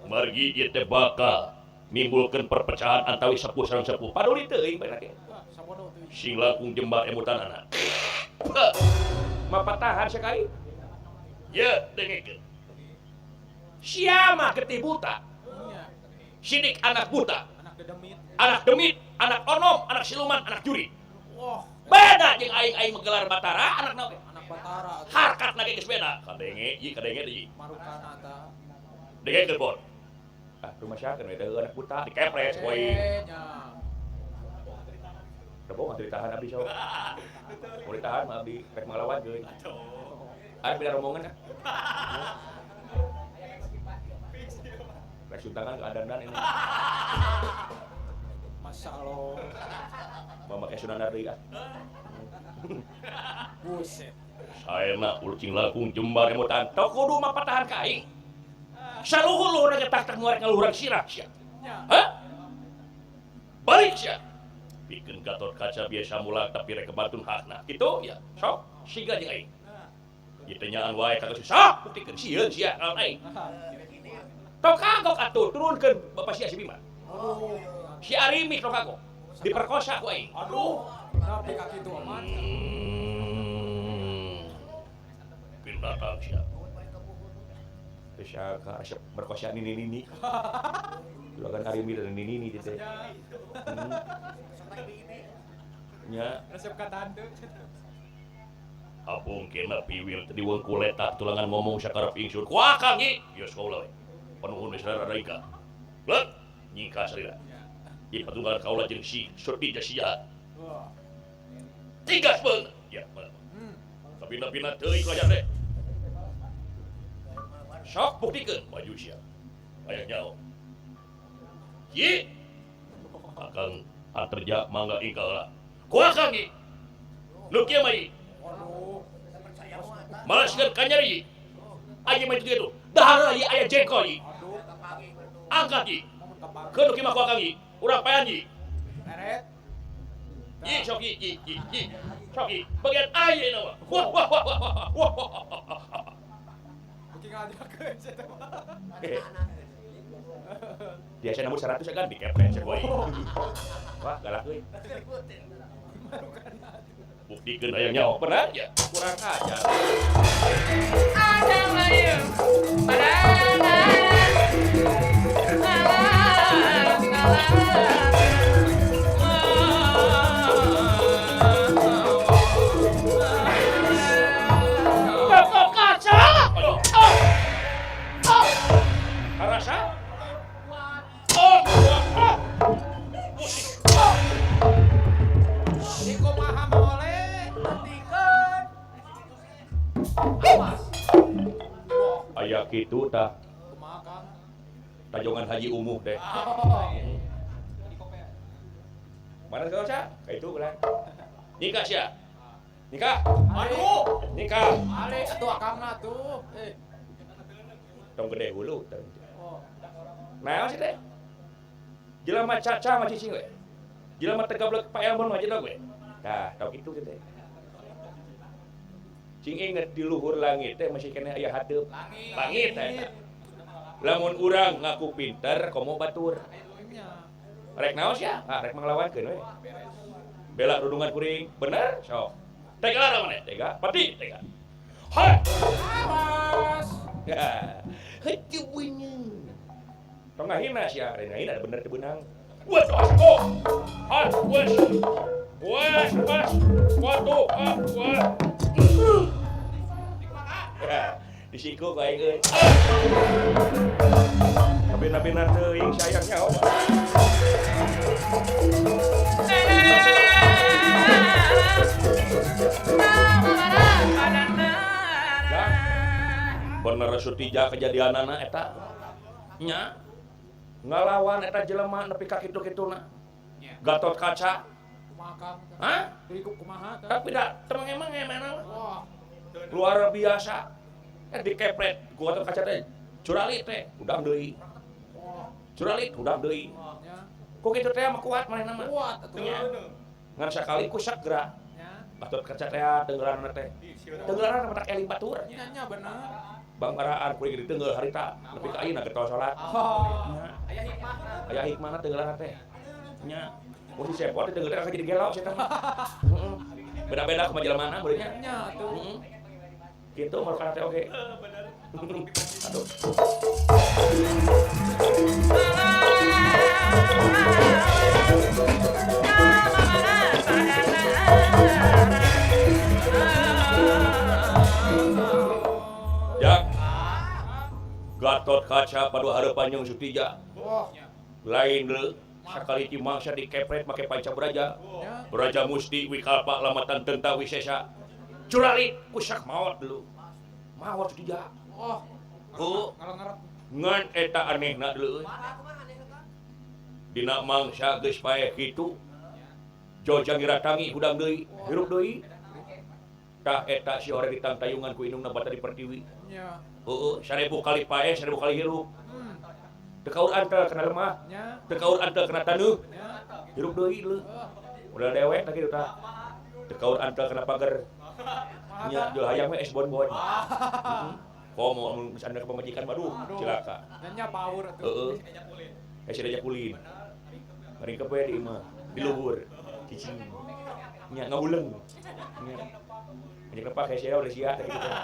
Margi ieu teh bakal nimbulkeun perpecahan antawis sepuh sareng sepuh. Paduli teuing bae ge. Sabodo teuing. Sing langkung jembar emutanana. Mapatahan sekali. Ye, dengekeun. Sia mah getih buta. Sidik anak buta. Anak dedemit. Anak demit, anak onom, anak siluman, anak juri. Wah, Beda jeung aing-aing menggelar batara, anak naon? Anak batara. Harkat lagi geus beda. Kadenge, ieu kadenge deui. Marukana ta. Dengekeun, Bon. Ah, rumah siakeun we deui anak buta dikepres poe. Nya. Rebo mah ditahan abdi sok. Mau ditahan mah abdi rek ngalawan deui. Aya beda rombongan ah. Rek suntangan ke adandan ini. Masya Allah. Mau make sunandar deui ah. Buset. Saena ucing langkung jembar emutan. Teu kudu mapatahan ka aing. Saluhur-luhurna ge tak-tak muarek ngaluhuran sirah sia. Nya. Hah? Balik sia. Pikeun Gatot Kaca biasa mulak tapi rek kebatun hakna. Kitu ya. Sok siga jeung aing. Ieu teh nyaan wae ka geus sok buktikeun sieun sia lawan aing. Tong kagok atuh turunkeun bapak sia si Bima. Si Arimi tong kagok. Diperkosa ku aing. Aduh. Tapi ka kitu aman. Binatang sia. Bisa ka asep merkosa nini-nini. Juragan Arimi dan nini-nini teh. Nya resep ka tante. Apung kena piwir tadi wong kuletak tulangan ngomong sakarep ingsun. Ku akang nyi. Geus kaula we. Panuhun geus rada ingka. Leuk nyingka sarira. Ieu patunggal kaula jeung si Surti sia. Tigas beung. Ya, tapi napina teuing ku ajar teh. Sok buktikeun maju sia. Aya nyaho. Ki. Akang aterja mangga ingka heula. Ku akang nyi. Nu kieu mah ieu. Malaskeun ka nyeri. Aya mah kitu. Dahar ieu aya jengkol ieu. Angkat ieu. Keun nu kieu mah ku akang ieu. Urang payan ieu. Meret. Ieu sok ieu ieu ieu. Sok ieu. Bagian ayeuna mah. Wah wah wah wah. Beuki ngajakeun sia teh mah. Biasa nambut 100 kan dikepret cek wae. Wah, galak euy. Buktikeun hayang nyaho bener ya. Kurang ajar. Ada layu padana. Gatot Kaca. Aduh. Ah. Karasa? Oh, ah. Musik. Ah. Di kumaha mole? Tikeun. Awas. Aya kitu tah. Kumaha Kang? Tajongan Haji Umuh teh. Mana sekarang sia? Ka itu ulah. Nikah sia. Nikah. Aduh. Nikah. Ale atuh akangna tuh. Eh. Tong gede hulu tong. Oh. Naon sih teh? Jelema caca mah cicing we. Jelema teu gablek Pak Elmon mah jelema we. Tah, tau kitu sih teh. Cing inget di luhur langit teh masih keneh aya hateup. Langit teh. Lamun urang ngaku pinter komo batur. Rek naon sia? Ah, rek manglawankeun we. Bela rudungan kuring, bener? Sok. Tega lah maneh, tega. Pati, tega. Hai. Awas. Heueuh beunyeung. Tong ngahina sia, rek ngahina bener teu beunang. Wes, oh. Ah, wes. Wes, pas. Watu, ah, wah. Disiku ku aing euy. Kabina-bina teuing sayang nyaho. Bener Sutija kejadianana eta. Nya. Ngalawan eta jelema nepi ka kitu-kituna. Gatot Kaca. Kumaha Kang? Hah? Kumaha teh? Tapi da teu emang-emang. Wah. Luar biasa. Dikepret ku Gatot Kaca teh. Curali teh, udang deui. Curali udang deui. Ku kitu teh mah kuat manehna mah. Kuat atuh. Ngan sakali ku sagera. Gatot Kaca teh tenggelanna teh. Tenggelanna mah tak eling batur. Nya nya bener. Banggaraan kuring ditenggel harita nepi ka ayeuna getol salat. Aya hikmahna. Aya hikmahna tenggelanna teh. Nya. Mun si Sepot teh tenggel teh jadi gelo sia teh. Heeh. Beda-beda kumaha jelemana beureunnya. Nya atuh. Heeh. Kitu marukana teh oge. Bener. Aduh. Jang. Gatot Kaca padu hareupan jeung Sutija. Lain deui sakali ti mangsa dikepret make panca braja. Braja Musti Wikalpa lamatan tenta wisesa. Curali kusak maot dulu. Maot Sutija. Oh. Heuh. Ngan eta anehna deui. Dina mangsa geus paeh kitu. Jojang ngiratangi hudang deui, hirup deui. Tah eta si hore ditangtayungan ku indungna Batari Pertiwi. Nya. Heeh, 1000 kali paeh, 1000 kali hirup. Teu kaur antel kana lemah, teu kaur antel kana taneuh. Hirup deui leuh. Udah dewek tah kitu tah. Teu kaur antel kana pager. Nya jual hayang we es bonbon. Komo mun geus anda ka pamajikan waduh cilaka. Nya power atuh. Heeh. Hese diajak ulin. Ringkep we di imah, di luhur. Cicing. Nya ngahuleng. Nya. Banyak lepak hese udah sia teh kitu teh.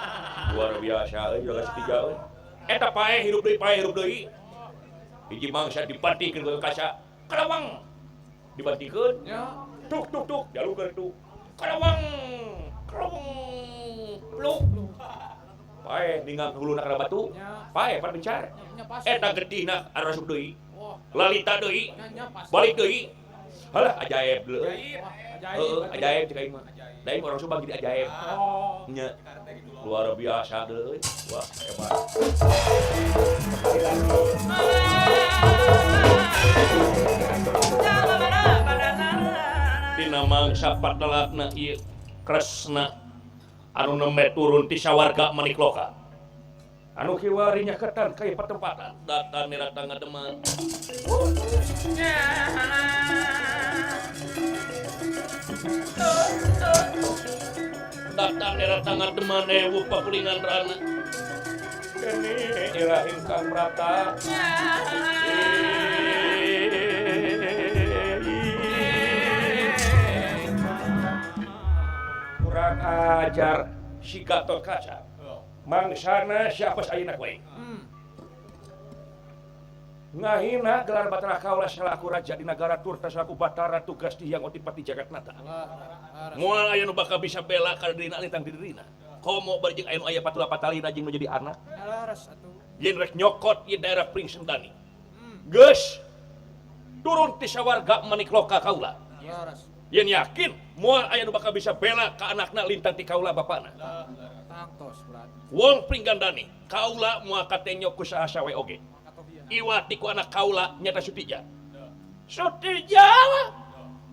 Luar biasa euy jaga setiga euy. Eta paeh hirup deui, paeh hirup deui. Hiji mangsa dipatikeun ku kaca. Kalawang. Dipatikeun. Tuk tuk tuk, jalukeun tuk. Kalawang. Kalawang. Pluk. Paeh ninggang huluna kana batu. Paeh pan bencar. Eta getihna arasup deui. Lalita deui. Balik deui. Halah ajaib deui. Heeh, ajaib cek aing mah. Da aing orang Subang jadi ajaib. Nya. Luar biasa deui. Wah, hebat. Dina mangsa patelakna ieu Kresna anu nembe turun ti sawarga Manikloka. Anu kiwari nyaketan ka ieu patempatan, datan nirata ngademan. Datang nirata ngademan ewuh pakulingan rana. Kene ira ingkang prata. Kurang ajar si Gatot Kaca. Mangsana siapa ayeuna kowe? Ngahina gelar Batara kaula salaku raja di nagara turta salaku batara tugas di Hyang Otipati Jagatnata. Moal aya nu bakal bisa bela ka dirina lintang di dirina. Komo bari jeung aya nu aya patula patalina jeung nu jadi anak. Yen rek nyokot ieu daerah Pringsendani. Geus turun ti sawarga Manikloka kaula. Yen yakin moal aya nu bakal bisa bela ka anakna lintang ti kaula bapana. Wong Pringgandani kaula moal katenyo ku saha sawe oge. Iwati ku anak kaula nyata Sutija. Sutija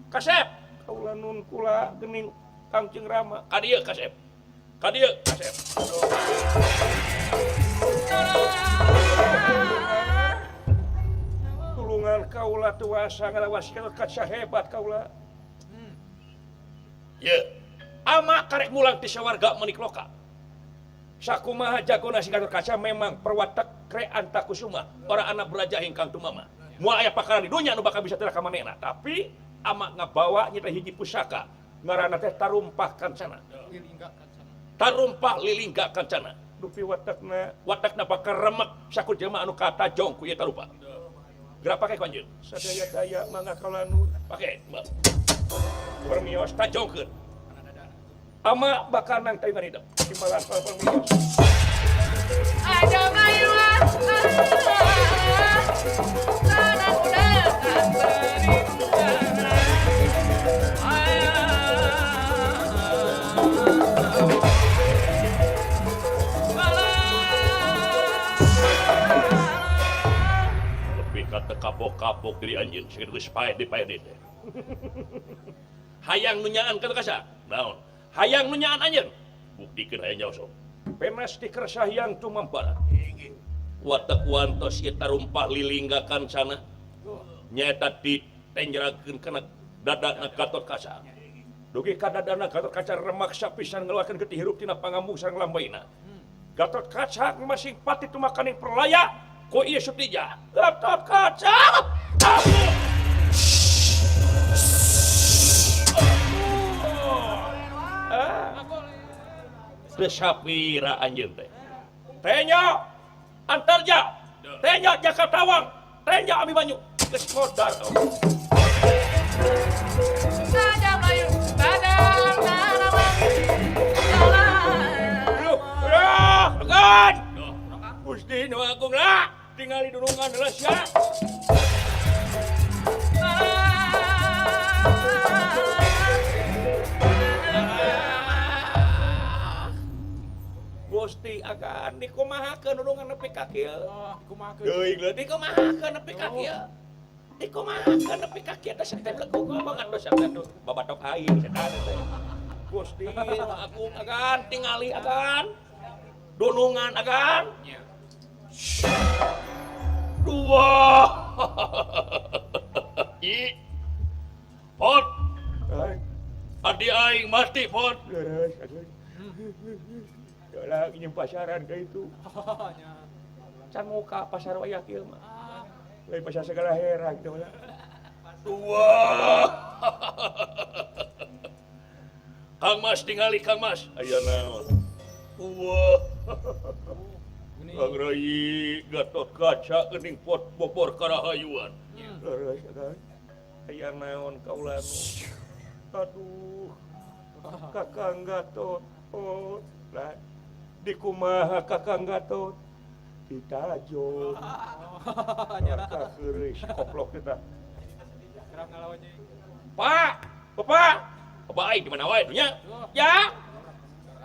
kasep kaula nun kula geuning Kangjeng Rama. Ka dieu kasep. Ka dieu kasep. Tulungan kaula tuasa ngalawas kaca hebat kaula. Ye, ama karek mulang ti sawarga Manikloka. Sakumaha jagona si Gatot Kaca memang perwatak kre antakusuma para anak beraja ingkang tumama. Moal aya pakara di dunya anu bakal bisa teu ka manehna, tapi ama ngabawa nyita hiji pusaka ngaranna teh Tarumpah Kancana. Tarumpah Lilingga Kancana. Dupi watakna, watakna bakal remek saku jelema anu katajong ku ieu tarumpah. Geura pake ku anjeun. Sadaya-daya mangga kaula nu pake. Permios tajongkeun. Ama bakal nang tayungan hidup. Timbalan permios. Ada Melayu tanah muda Lebih kata kapok-kapok diri anjeun sakitu geus paeh di paeh teh. Hayang nu nyaan ka kasa. Naon? Hayang nu nyaan anjeun. Buktikeun hayang nyaho sok. Pemes di kersahyang tumampara. Watak wantos ieu tarumpah Lilingga Kancana. Nyaeta ditenjerakeun kana dadana Gatot Kaca. Dugi ka dadana Gatot Kaca remak sapisan ngeluarkeun getih hirup tina pangamung sareng lambaina. Gatot Kaca masing pati tumakaning perlaya ku ieu Sutija. Gatot Kaca. Teu sapira anjeun teh. Tenyo Antarja, tenyo Jaka Tawang, tenyo Abimanyu. Geus modar. Sada Melayu, badang tanaman. Aduh, agan. Gusti nu agung lah, tingali dunungan heula sia. Gusti agan dikumahakeun nulungan nepi ka kieu. Teuing leutik dikumahakeun nepi ka kieu. Dikumahakeun nepi ka kieu teh satep lekuk banget dosa teh babatok aing setan teh. Gusti agung agan tingali agan. Dunungan agan. Dua aing mati pon. Leres atuh. Lah nyeum pasaran ka itu. Can muka pasar wayah kieu mah. Lain pasar segala herang teh lah. Wah. Kang Mas tingali Kang Mas. Aya naon? Wah. Kang Rai Gatot Kaca geuning pot bobor karahayuan. Leres atuh. Aya naon kaula nu. Aduh. Kakang Gatot. Oh, lah dikumaha Kakang Gatot? Ditajon. Kakak keureuy koplok teh. Pak, Bapak. Bapak aing di mana wae dunya? Ya.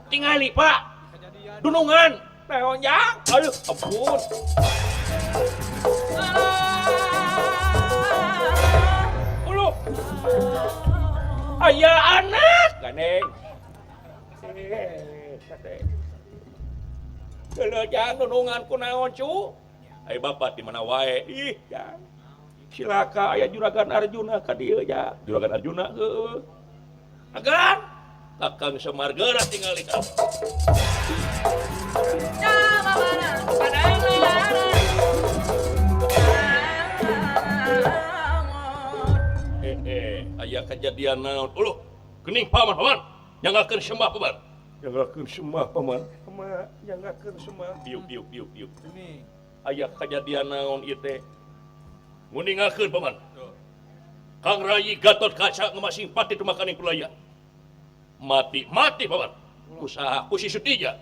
Tingali, Pak. Dunungan. Naon jang? Aduh, ampun. Ulu. Aya anak gandeng. Sate. Geuleuh jang dunungan ku naon cu? Ai bapak di mana wae? Ih, jang. Cilaka aya Juragan Arjuna ka dieu ja. Juragan Arjuna heueuh. Agan Kakang Semar geura tingali ka. Aya kejadian naon? Uluh, geuning paman paman. Nyanggakeun sembah paman. Nyanggakeun sembah paman. Kumaha nyanggakeun sembah? Diuk diuk diuk diuk. Aya kejadian naon ieu teh? Nguningakeun paman. Kang Rayi Gatot Kaca ngemasing pati tumakaning pulayan. Mati mati paman. Usaha ku si Sutija.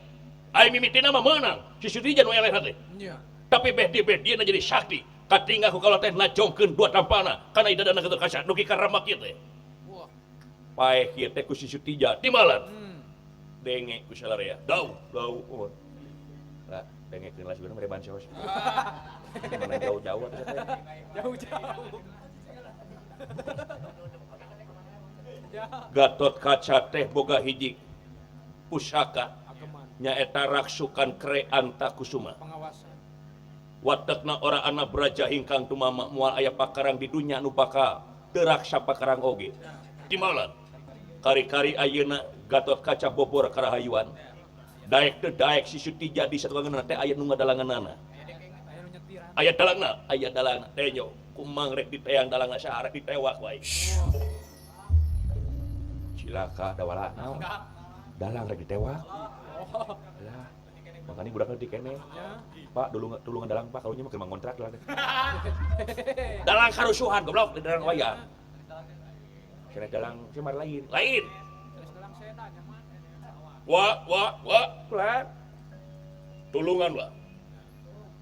Ai mimitina mah meunang. Si Sutija nu eleh teh. Tapi beh di beh dia jadi sakti. Katinggal ku kaula teh najongkeun dua tampana kana idadana Gatot Kaca dugi ka ramak ieu teh. Paeh kieu teh ku si Sutija timalan. Denge ku salarea. Dau dau. Lah dengekeun lah sebenarnya mere bansos. Mana jauh-jauh atuh teh. Jauh-jauh. Gatot Kaca teh boga hiji pusaka nyaeta raksukan Kre Antakusuma. Watekna ora ana braja ingkang tumama moal aya pakarang di dunya nu bakal teu raksa pakarang oge. Timalan kari-kari ayeuna Gatot Kaca bobor karahayuan. Daek teu daek si Sutija di satuangeunana teh aya nu ngadalangeunana. Aya dalangna, aya dalangna teh nyo. Kumang rek diteang dalangna saha rek ditewak wae. Cilaka dawala naon? Dalang rek ditewak. Lah, makanya budak leutik keneh. Pak, dulungan dalang Pak, kalunya mah keur mangontrak dalang teh. Dalang karusuhan goblok di dalang wayang. Cenah dalang semar lain. Lain. Wa wa wa pelan. Tulungan wa.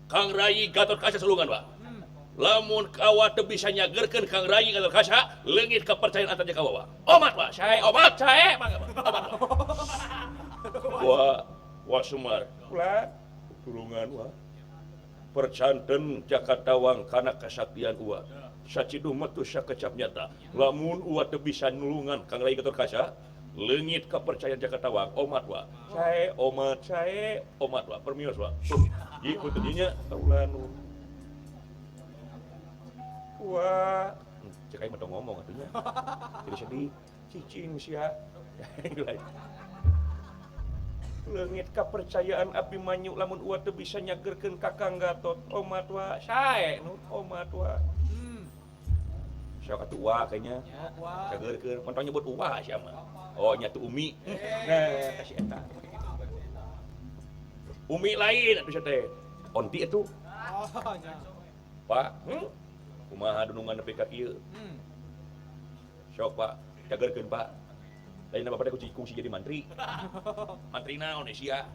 Kang Rayi Gatot Kaca tulungan wa. Lamun kawa teu bisa nyagerkeun Kang Rayi Gatot Kaca, leungit kepercayaan antar jeung kawawa. Omat wa, sae omat sae mangga. Omat. Wa wa Sumar. Pelan. Tulungan wa. Percanten Jakatawang kana kasaktian uwa. Saciduh metu sakecap nyata. Lamun uwa teu bisa nulungan Kang Rayi Gatot Kaca, leungit kepercayaan Jakatawang omat wa. Sae omat sae omat wa. Permios wa. Ji ku teu dinya kaulan. Wah, cek aing mah tong ngomong atuh nya. Jadi sedih, cicing sia. Leungit kepercayaan Abimanyu lamun uwa teu bisa nyagerkeun Kakang Gatot. Omat wa, sae nu omat wa. Sok atuh uwa kayaknya. Cagerkeun, montong nyebut uwa sia mah. Oh nya tuh Umi. Nah, kasih eta. Umi lain atuh sia teh. Onti atuh. Pak, Kumaha dunungan nepi ka kieu? Sok Pak, cagerkeun Pak. Lain bapak teh kungsi jadi mantri. Mantri naon sia?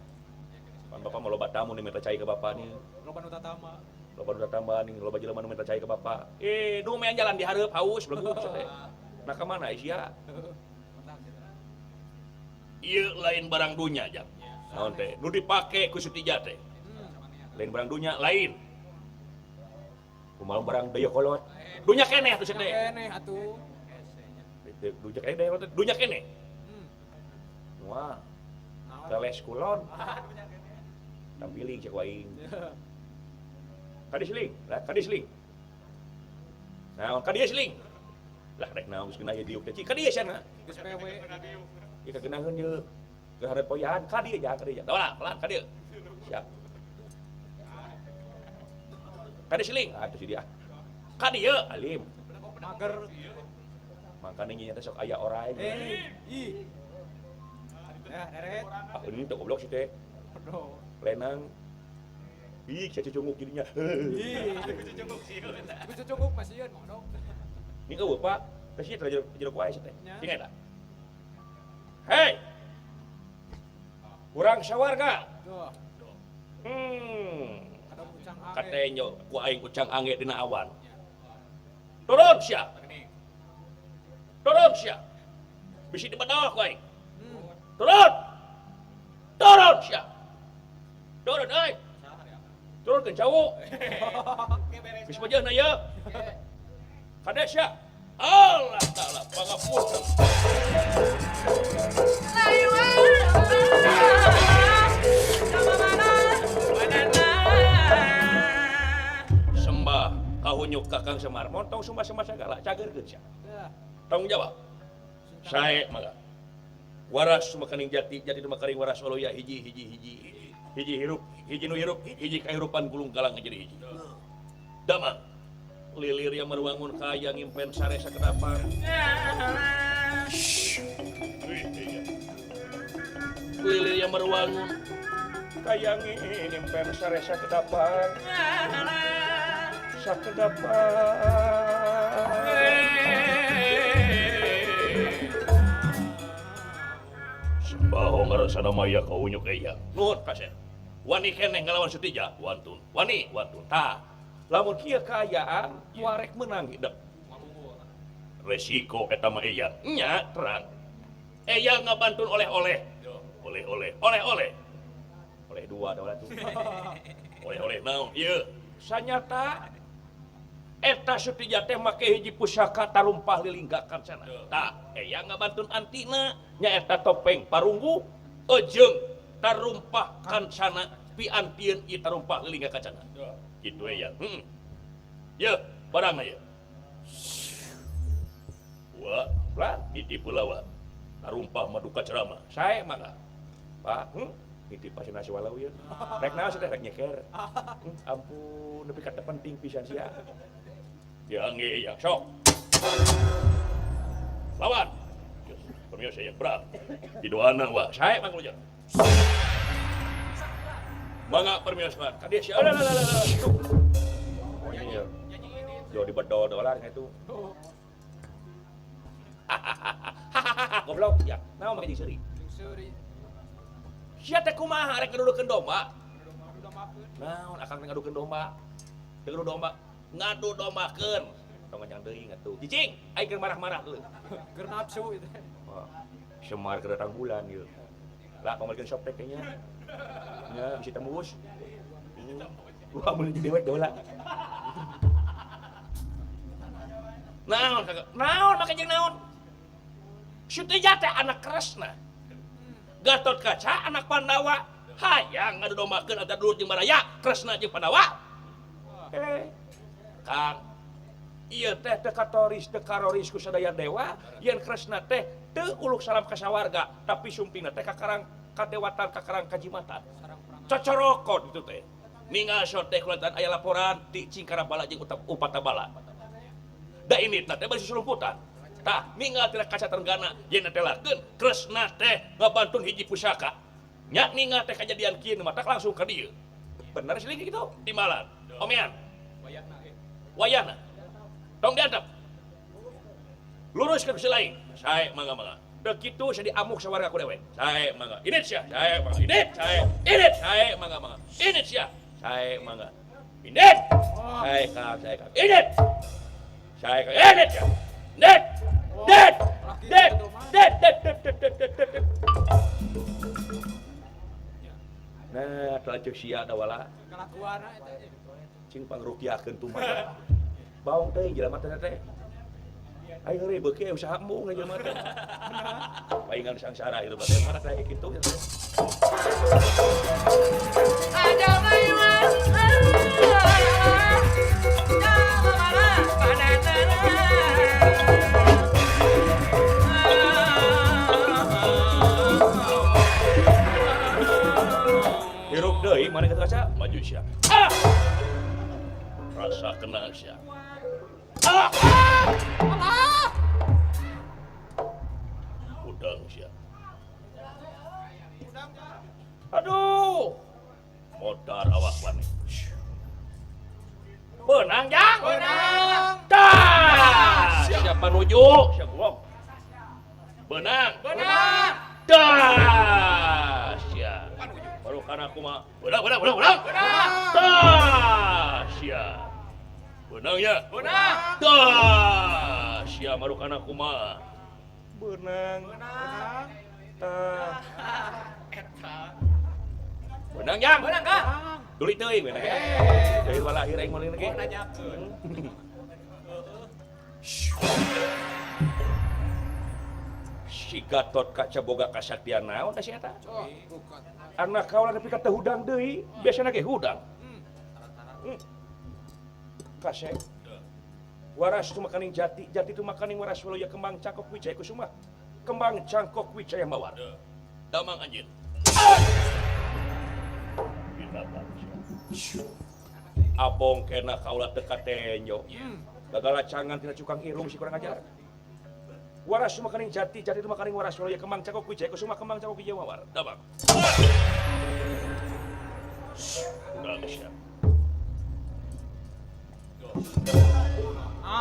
Pan bapak mah loba tamu nu minta cai ka bapak nih. Loba nu tatama. Loba nu tatama nih, loba jelema nu minta cai ka bapak. Nu main jalan di hareup haus beleguk sia teh. Nah ka mana sia? Ieu lain barang dunya jang. Naon teh? Nu dipake ku Sutija teh. Lain barang dunya, lain. Kumaha barang Dayakolot. Dunya keneh atuh sia teh. Keneh atuh. Dunya keneh Dayakolot, dunya keneh. Wah. Teles kulon. Tampiling cek waing. Kadi seling, lah kadi seling. Naon kadi seling? Lah rek naon geus kena diuk teh. Cik kadi sia na. Geus PW. Ieu kagenaheun ieu. Keur hareup poyan ka dieu ja ka dieu. Dawala pelan ka dieu. Siap. Ka dieu siling. Ah itu si dia. Ka dieu alim. Mager. Makanya nyinya teh sok aya orai. Ih. Ya, deret. Ah, ini teh goblok sih teh. Lenang. Ih, saya cucunguk jadinya. Ih, cucunguk masih yeun mondok. Ini eueuh, Pak. Teh sih teh jeruk wae sih teh. Cing eta. Hei. Kurang sawarga. Katenyo ku aing ucang angge dina awan. Turun sia. Turun sia. Bisi dibedol ku aing. Turun. Turun sia. Turun euy. Turun ke jauh. Geus beujeuna ieu. Kade sia. Allah taala pangapunten. Sembah kahunyuk Kakang Semar. Montong sembah-sembah sagala cageurkeun sia. Tanggung jawab. Sae mangga. Waras makaning jati, jati makaring waras oloya hiji hiji hiji. Hiji hirup, hiji nu hirup, hiji kahirupan gulung galang jadi hiji. Damang lilir yang meruangun kaya ngimpen sare sakedapan. Lilir yang meruangun kaya ngimpen sare sakedapan. Sakedapan. Sembah ngarasana maya kaunyuk eya. Nuhun kasih. Wani keneh ngalawan Sutija, wantun. Wani, wantun. Tah, lamun kieu kaayaan moal rek meunang hidep. Resiko eta mah eya. Nya terang. Eya ngabantun oleh-oleh. Oleh-oleh, oleh-oleh. Oleh dua da tuh. Oleh-oleh naon ieu? Sanyata eta Sutija teh make hiji pusaka tarumpah lilinggakan sana. Tah, eya ngabantun antina nyaeta topeng parunggu ejeung tarumpah kancana piantieun ieu tarumpah lilingga kancana. Kitu ya. Heeh. Ye, barangna ye. Wa, lah nitip heula wa. Tarumpah maduka ceramah. Sae mangga. Pak, nitip pasina si walau ieu. Rek naon teh rek nyeker. Ampun, nepi ka teu penting pisan sia. Diangge ya, sok. Lawan. Pemios ya, perang. Didoana wa. Sae mangga ujang. Mangga permios mah. Ka dieu sia. Alah alah alah. Iya. Jo dibedol dolar itu. Goblok ya. Naon make jeung seuri? Seuri. Sia teh kumaha rek ngadudukeun domba? Naon akang teh ngadukeun domba? Teu ngadu domba, ngadu dombakeun. Tong ngajang deui atuh. Cicing, aing keur marah-marah deui. Keur nafsu itu. Semar keur datang bulan ieu. Lah pamalkeun softtek teh nya. Nya bisi tembus. Wah mun jadi dewek dola. Naon kagak? Naon make jeung naon? Sutija teh anak Kresna. Gatot Kaca anak Pandawa. Hayang ngadu dombakeun antara dulur jeung baraya, Kresna jeung Pandawa. Kang, ieu teh teu katoris teu karoris ku sadaya dewa, yen Kresna teh teu uluk salam ka sawarga, tapi sumpingna teh ka karang kadewatan ka karang kajimatan. Cocorokot itu teh. Ningal soteh kulantaran aya laporan ti Cingkarabala jeung Upatabala. Da ini teh bari susulumputan. Tah ningal tina kaca tenggana yen teh lakeun Kresna teh ngabantun hiji pusaka. Nya ningal teh kajadian kieu matak langsung ka dieu. Bener sih kitu timbalan. Omean. Wayahna. Tong diantep. Lurus ke lain. Sae mangga-mangga. Dek kitu saya diamuk sawarga ku dewek. Sae mangga. Init sia. Sae mangga. Init. Sae. Init. Sae mangga mangga. Init sia. Sae mangga. Init. Sae kang, sae kang. Init. Sae kang. Init sia. Init. Det. Det. Det. Det. Det. Det. Det. Det. Det. Nah, telah ceuk sia dawala. Kalakuanna eta. Cing pangrukiahkeun tuh mah. Baong teh jelema teh teh. Aing heureuy beuki usaha embung jelema teh. Paingan sangsara hirup teh mana teh kitu. Aja mayuan. Rasa kenal sia. Udang sia. Aduh. Modar awak maneh. Benang jang. Benang. Tah. Siapa nuju? Siapa goblok. Benang. Benang. Tah. Sia. Baru kana kumaha? Benang, benang, benang, benang. Benang. Tah. Sia. Benang ya. Benang. Tah. Sia baru kana kumaha? Benang. Benang. Tah. Eta. Benang jang. Benang kah? Duli teuing we teh. Dari lahir aing meuli ge. Oh nanyakeun. Si Gatot Kaca boga kasaktian naon teh si eta? Oh, bukan. Anak kaula nepi ka teu hudang deui, biasana ge hudang. Kasep. Waras tu makaning jati, jati tu makaning waras waluya kembang cangkok wijaya kusuma. Kembang cangkok wijaya mawar. Damang anjeun. Binatang sia. Abong kena kaula teu katenjo. Gagalacangan tina cukang irung si kurang ajar. Waras tu makaning jati, jati tu makaning waras waluya kembang cangkok wijaya kusuma, kembang cangkok wijaya mawar. Damang. Udang sia.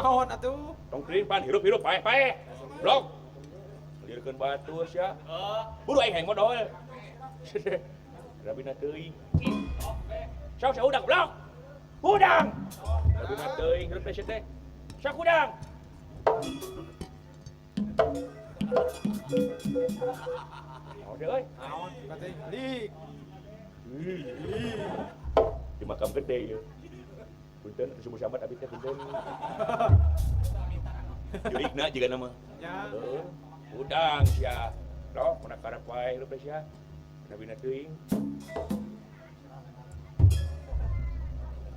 Naon atuh? Tong teuing pan hirup-hirup paeh-paeh. Blok. Lirkeun batu sia. Buru aing hayang modol. Rabina teuing. Sok sia hudang blok. Hudang. Rabina teuing hirup teh sia teh. Sok hudang. Naon deui euy? Naon? Katanya lik. Di makam gede ieu. Punten teu sumur sambat abi teh punten. Jurigna jiga nama. Ya. Heuh. Hudang sia. Blok mana karep wae hirup teh sia. Rabina teuing.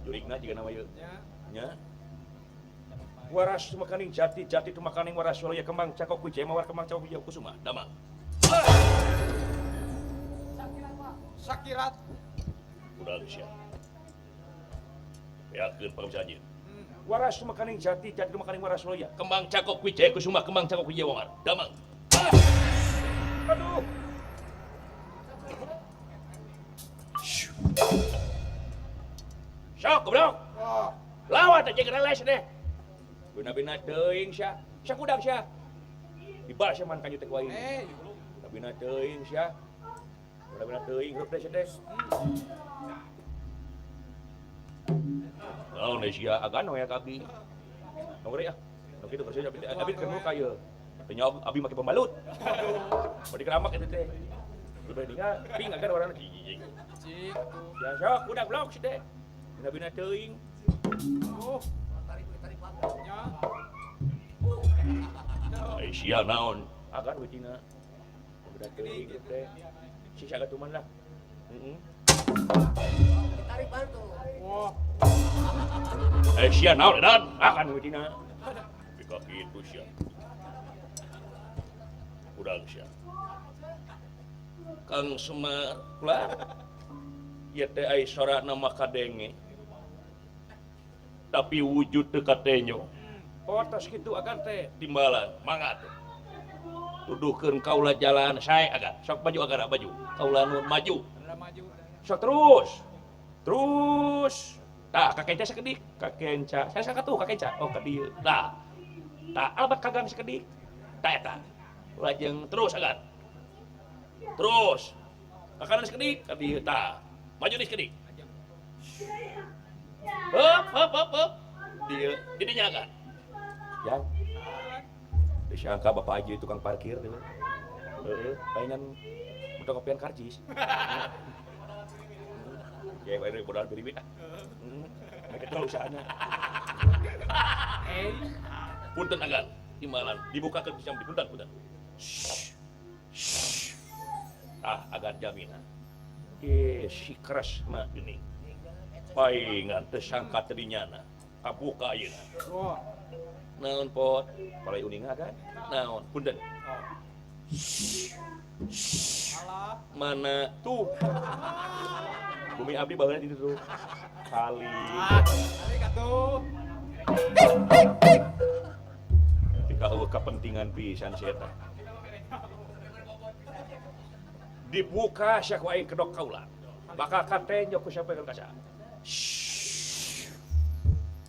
Jurigna jiga nama ieu. Ya. Nya. Waras tu makaning jati, jati tu makaning waras waluya kembang cangkok wijaya mawar kembang cangkok wijaya kusuma. Damang. Sakirat. Udang sia. Beakeun pangsa anjeun. Waras tu makaning jati, jati tu makaning waras waluya. Kembang cangkok wijaya kusuma, kembang cangkok wijaya mawar. Damang. Aduh. Sok goblok. Oh. Lawan teh jeung reles deh. Bina-bina teuing sia. Sia kudang sia. Dibalas sia man kanyu teh ku aing. Eh, Bina-bina teuing sia. Bina-bina teuing hirup teh sia teh. Naon deui sia? Agan we ka abdi. Tong ah. Nu kitu kerja abdi abdi keur muka ieu. Teu nyaho abdi make pembalut. Bari keramak eta teh. Udah ningal ping agan warna cicing. cik atuh. Ya sok budak blok si teh. Bina-bina teuing. Oh. Ya. Ai sia naon? Agan we tina. Budak teuing hirup teh. Si sia tuman lah. Heeh. Wah. Ai sia naon edan? Agan we tina. Bika kitu sia. Udang sia. Kang Semar Lah. Ieu teh ai sorana mah kadenge. Tapi wujud teu katenyo. Oh tos kitu agan teh. Timbalan mangga atuh. Tuduhkeun kaula jalan sae agan. Sok maju agan maju. Kaula nu maju. Udah maju. Sok terus. Terus. Tah kakenca sakedik, kakenca. Saya sakatuh kakenca. Oh ka dieu. Tah, Tah albat kagang sakedik. tah eta. Lajeng terus agan. Terus. Ka kanan sakedik, ka dieu tah. Maju deui sakedik. Heup, heup, heup, heup. Dieu, di dinya agan. Yang disangka bapak haji tukang parkir gitu. Heeh, palingan fotokopian karcis. Ya, bae modal beriwit ah. Heeh. Mereka tahu usahanya. Eh. Punten agan. Timbalan dibukakeun jam di punten, punten. Tah agan jaminan. Eh, si keras Mah geuning. Paingan teu sangka teu dinyana. Kabuka ayeuna. Wah. Naon pot? Palai uninga kan? Naon? Punten. Oh. Alah. Mana Tuh. Bumi abdi baheula di ditu. Kali. Ah, tarik atuh. Atuh. Ketika eueuh kepentingan pisan si eta. Dibuka sia ku aing kedok kaula. Bakal katenjo ku siapa kaca.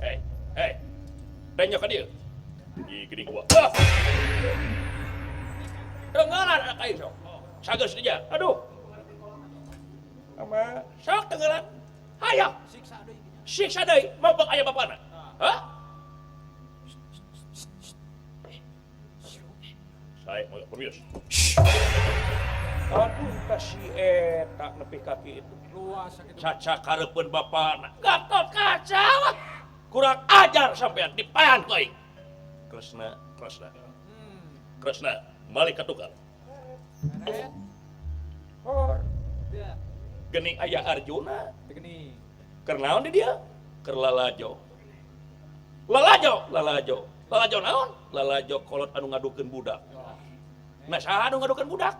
Hei, hei. Tenjo ka dieu. Ih, geuning gua. Tenggelan anak aing sok. Sageus dia. Aduh. Ama sok tenggelan. Hayang. Siksa deui. Siksa deui, mabok aya bapana. Hah? Saya mau permios. Aduh, kasih eta nepi ka kitu. Luas sakitu. Caca kareupeun bapana. Gatot Kaca. Kurang ajar sampean dipayan ku aing. Kresna, Kresna. Kresna, balik ka tukang. Hor. Gening aya Arjuna. Geuning. Keur naon di dia? Keur lalajo. Lalajo, lalajo. Lalajo naon? Lalajo kolot anu ngadukeun budak. Nah, saha anu ngadukeun budak?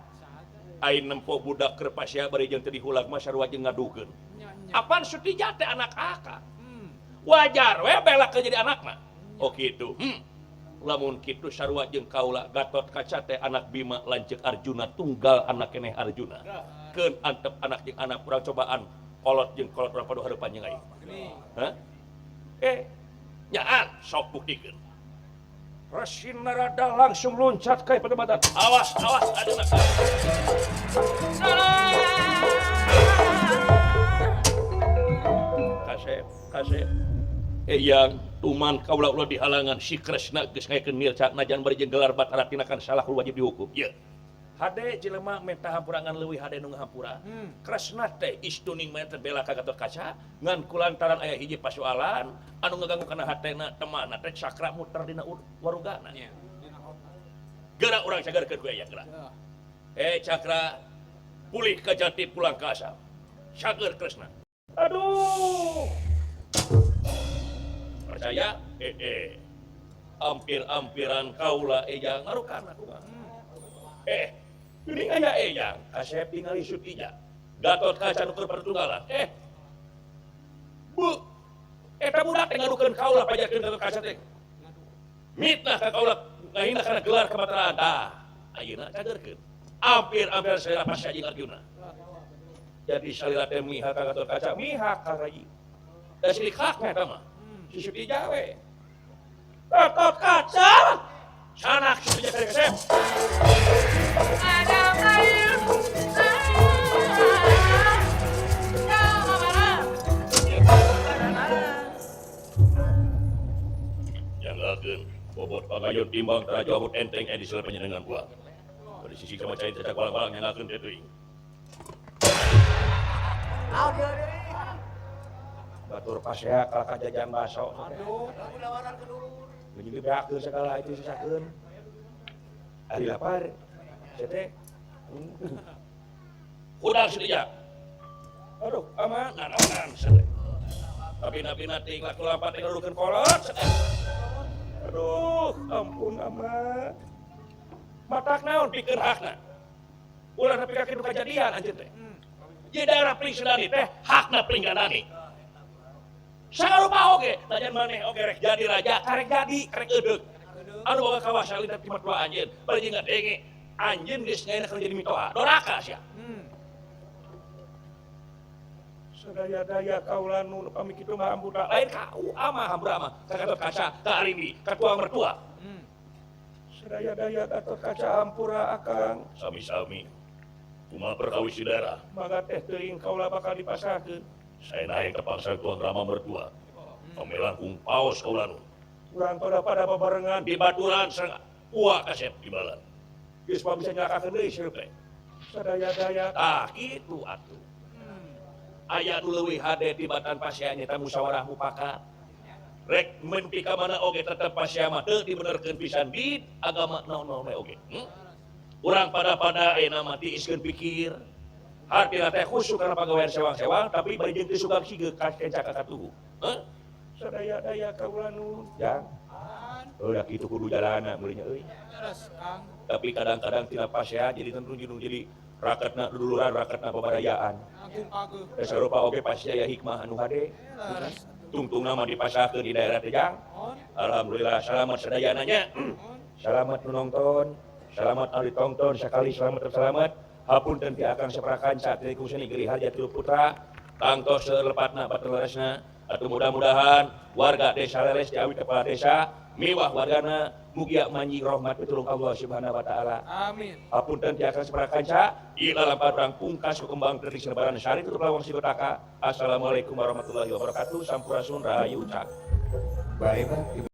Aing nempo budak keur pasea bari jeung teu dihulag mah sarua jeung ngadukeun. Apan Sutija teh anak akang. Wajar we bela ke jadi anakna. Oh kitu. Lamun kitu sarua jeung kaula Gatot Kaca teh anak Bima lanceuk Arjuna tunggal anak keneh Arjuna. Keun antep anak jeung anak urang cobaan kolot jeung kolot urang padu hareupan jeung aing. Hah? Nyaan sok buktikeun. Resi Narada langsung loncat ke perdebatan. Awas, awas, aduh. Kasep, kasep. Yang tuman kaula ulah dihalangan si Kresna geus ngaekeun nirca najan bari jeung gelar Batara tinakan salah wajib dihukum. Ieu. Hade jelema menta hampurangan leuwih hade nu ngahampura. Kresna teh istuning mah teh bela ka Gatot Kaca ngan kulantaran aya hiji pasoalan anu ngaganggu kana hatena temana teh cakra muter dina warugana. Geura urang cagarkeun ku aya geura. Cakra pulih ka jati pulang ka asal. Cager Kresna. Aduh. Percaya? Ampir-ampiran kaula ejang ngarukan aku mah. Geuning aya ejang, kasep tingali Sutija. Gatot Kaca nu keur pertunggalan. Bu. Eta budak teh ngadukeun kaula pajakeun Gatot Kaca teh. Mitnah ka kaula ngahina kana gelar kabataraan. Tah, ayeuna cagerkeun. Ampir-ampir salira pasea jeung Arjuna. Jadi salira teh mihak ka Gatot Kaca, mihak ka rayi. Da sirik hakna eta mah. Si Sutija we. Gatot Kaca. Sanak Sutija kasep. Ada air. Janggakeun bobot pagayon timbang tara jawab enteng edi salah panjenengan gua. Dari sisi sama cai cacak walang-walang nyanggakeun teh teuing. Batur pasea kalah ka jajan baso. Aduh, lawaran ke dulu. Geus dibeakeun sagala itu sisakeun. Ari lapar. Teh. Hudang Sutija. Aduh, aman nanaonan sete. Tapi napi nating laku lampat teh ngadukeun kolot. Aduh, ampun aman. Matak naon pikeun hakna. Ulah nepi ka kitu kajadian anjeun teh. Ye daerah Pringsedani teh hakna Pringgandani. Sarupa oge, najan maneh oge rek jadi raja, karek jadi, karek edeuk. Anu boga kawasa lintas ti mertua anjeun, bari jeung ngadenge anjeun geus ngaena keur jadi mitoha. Doraka sia. Sadaya-daya kaula nu pami kitu mah hampura. Lain ka ama hampura mah, ka Gatot Kaca, ka Arimbi, ka tuang mertua. Sadaya-daya Gatot Kaca hampura akang. Sami-sami. Kumaha perkawis di daerah? Mangga teh teuing kaula bakal dipasahkeun. Saya naik terpaksa tuang rama mertua. Kami langkung paos kaula nu. Urang pada babarengan di baturan sareng uwa kasep di balan. Geus mah bisa nyalakakeun deui sirup teh. Sadaya-daya tah kitu atuh. Aya nu leuwih hade tibatan pasea nyata musyawarah mufakat. Rek menpi ka mana oge tetep pasea mah teu dibenerkeun pisan di agama naon-naon we oge. Urang pada-pada ayeuna mah tiiskeun pikir. Hartina teh khusyuk kana pagawean sewang-sewang tapi bari jeung teu sugang sigeuk ka kenca ka katuhu. Heuh? Sadaya-daya kaula nu jang. Udah kitu kudu jalana meureun euy. Tapi kadang-kadang tina pasea jadi tentu jeung jadi raketna duduluran raketna pabarayaan. Sarupa oge pasti aya hikmah anu hade. Tungtungna mah dipasahkeun di daerah Tejang. Alhamdulillah selamat sadayananya. Selamat nu nonton, selamat anu ditonton sekali selamat selamat. Hapunten ti akang saprakanca ti seni Giri Harja Tilu Putra. Tangtos lepatna batelesna. Atuh mudah-mudahan warga desa Leles diawi kepala desa miwah wargana mugia manjing rahmat pitulung Allah Subhanahu wa taala. Amin. Hapunten ti akang saprakanca ila lampar urang pungkas ku kembang kritik selebaran sari tutup lawang sigotaka. Assalamualaikum warahmatullahi wabarakatuh. Sampurasun rahayu cak. Baik, Pak.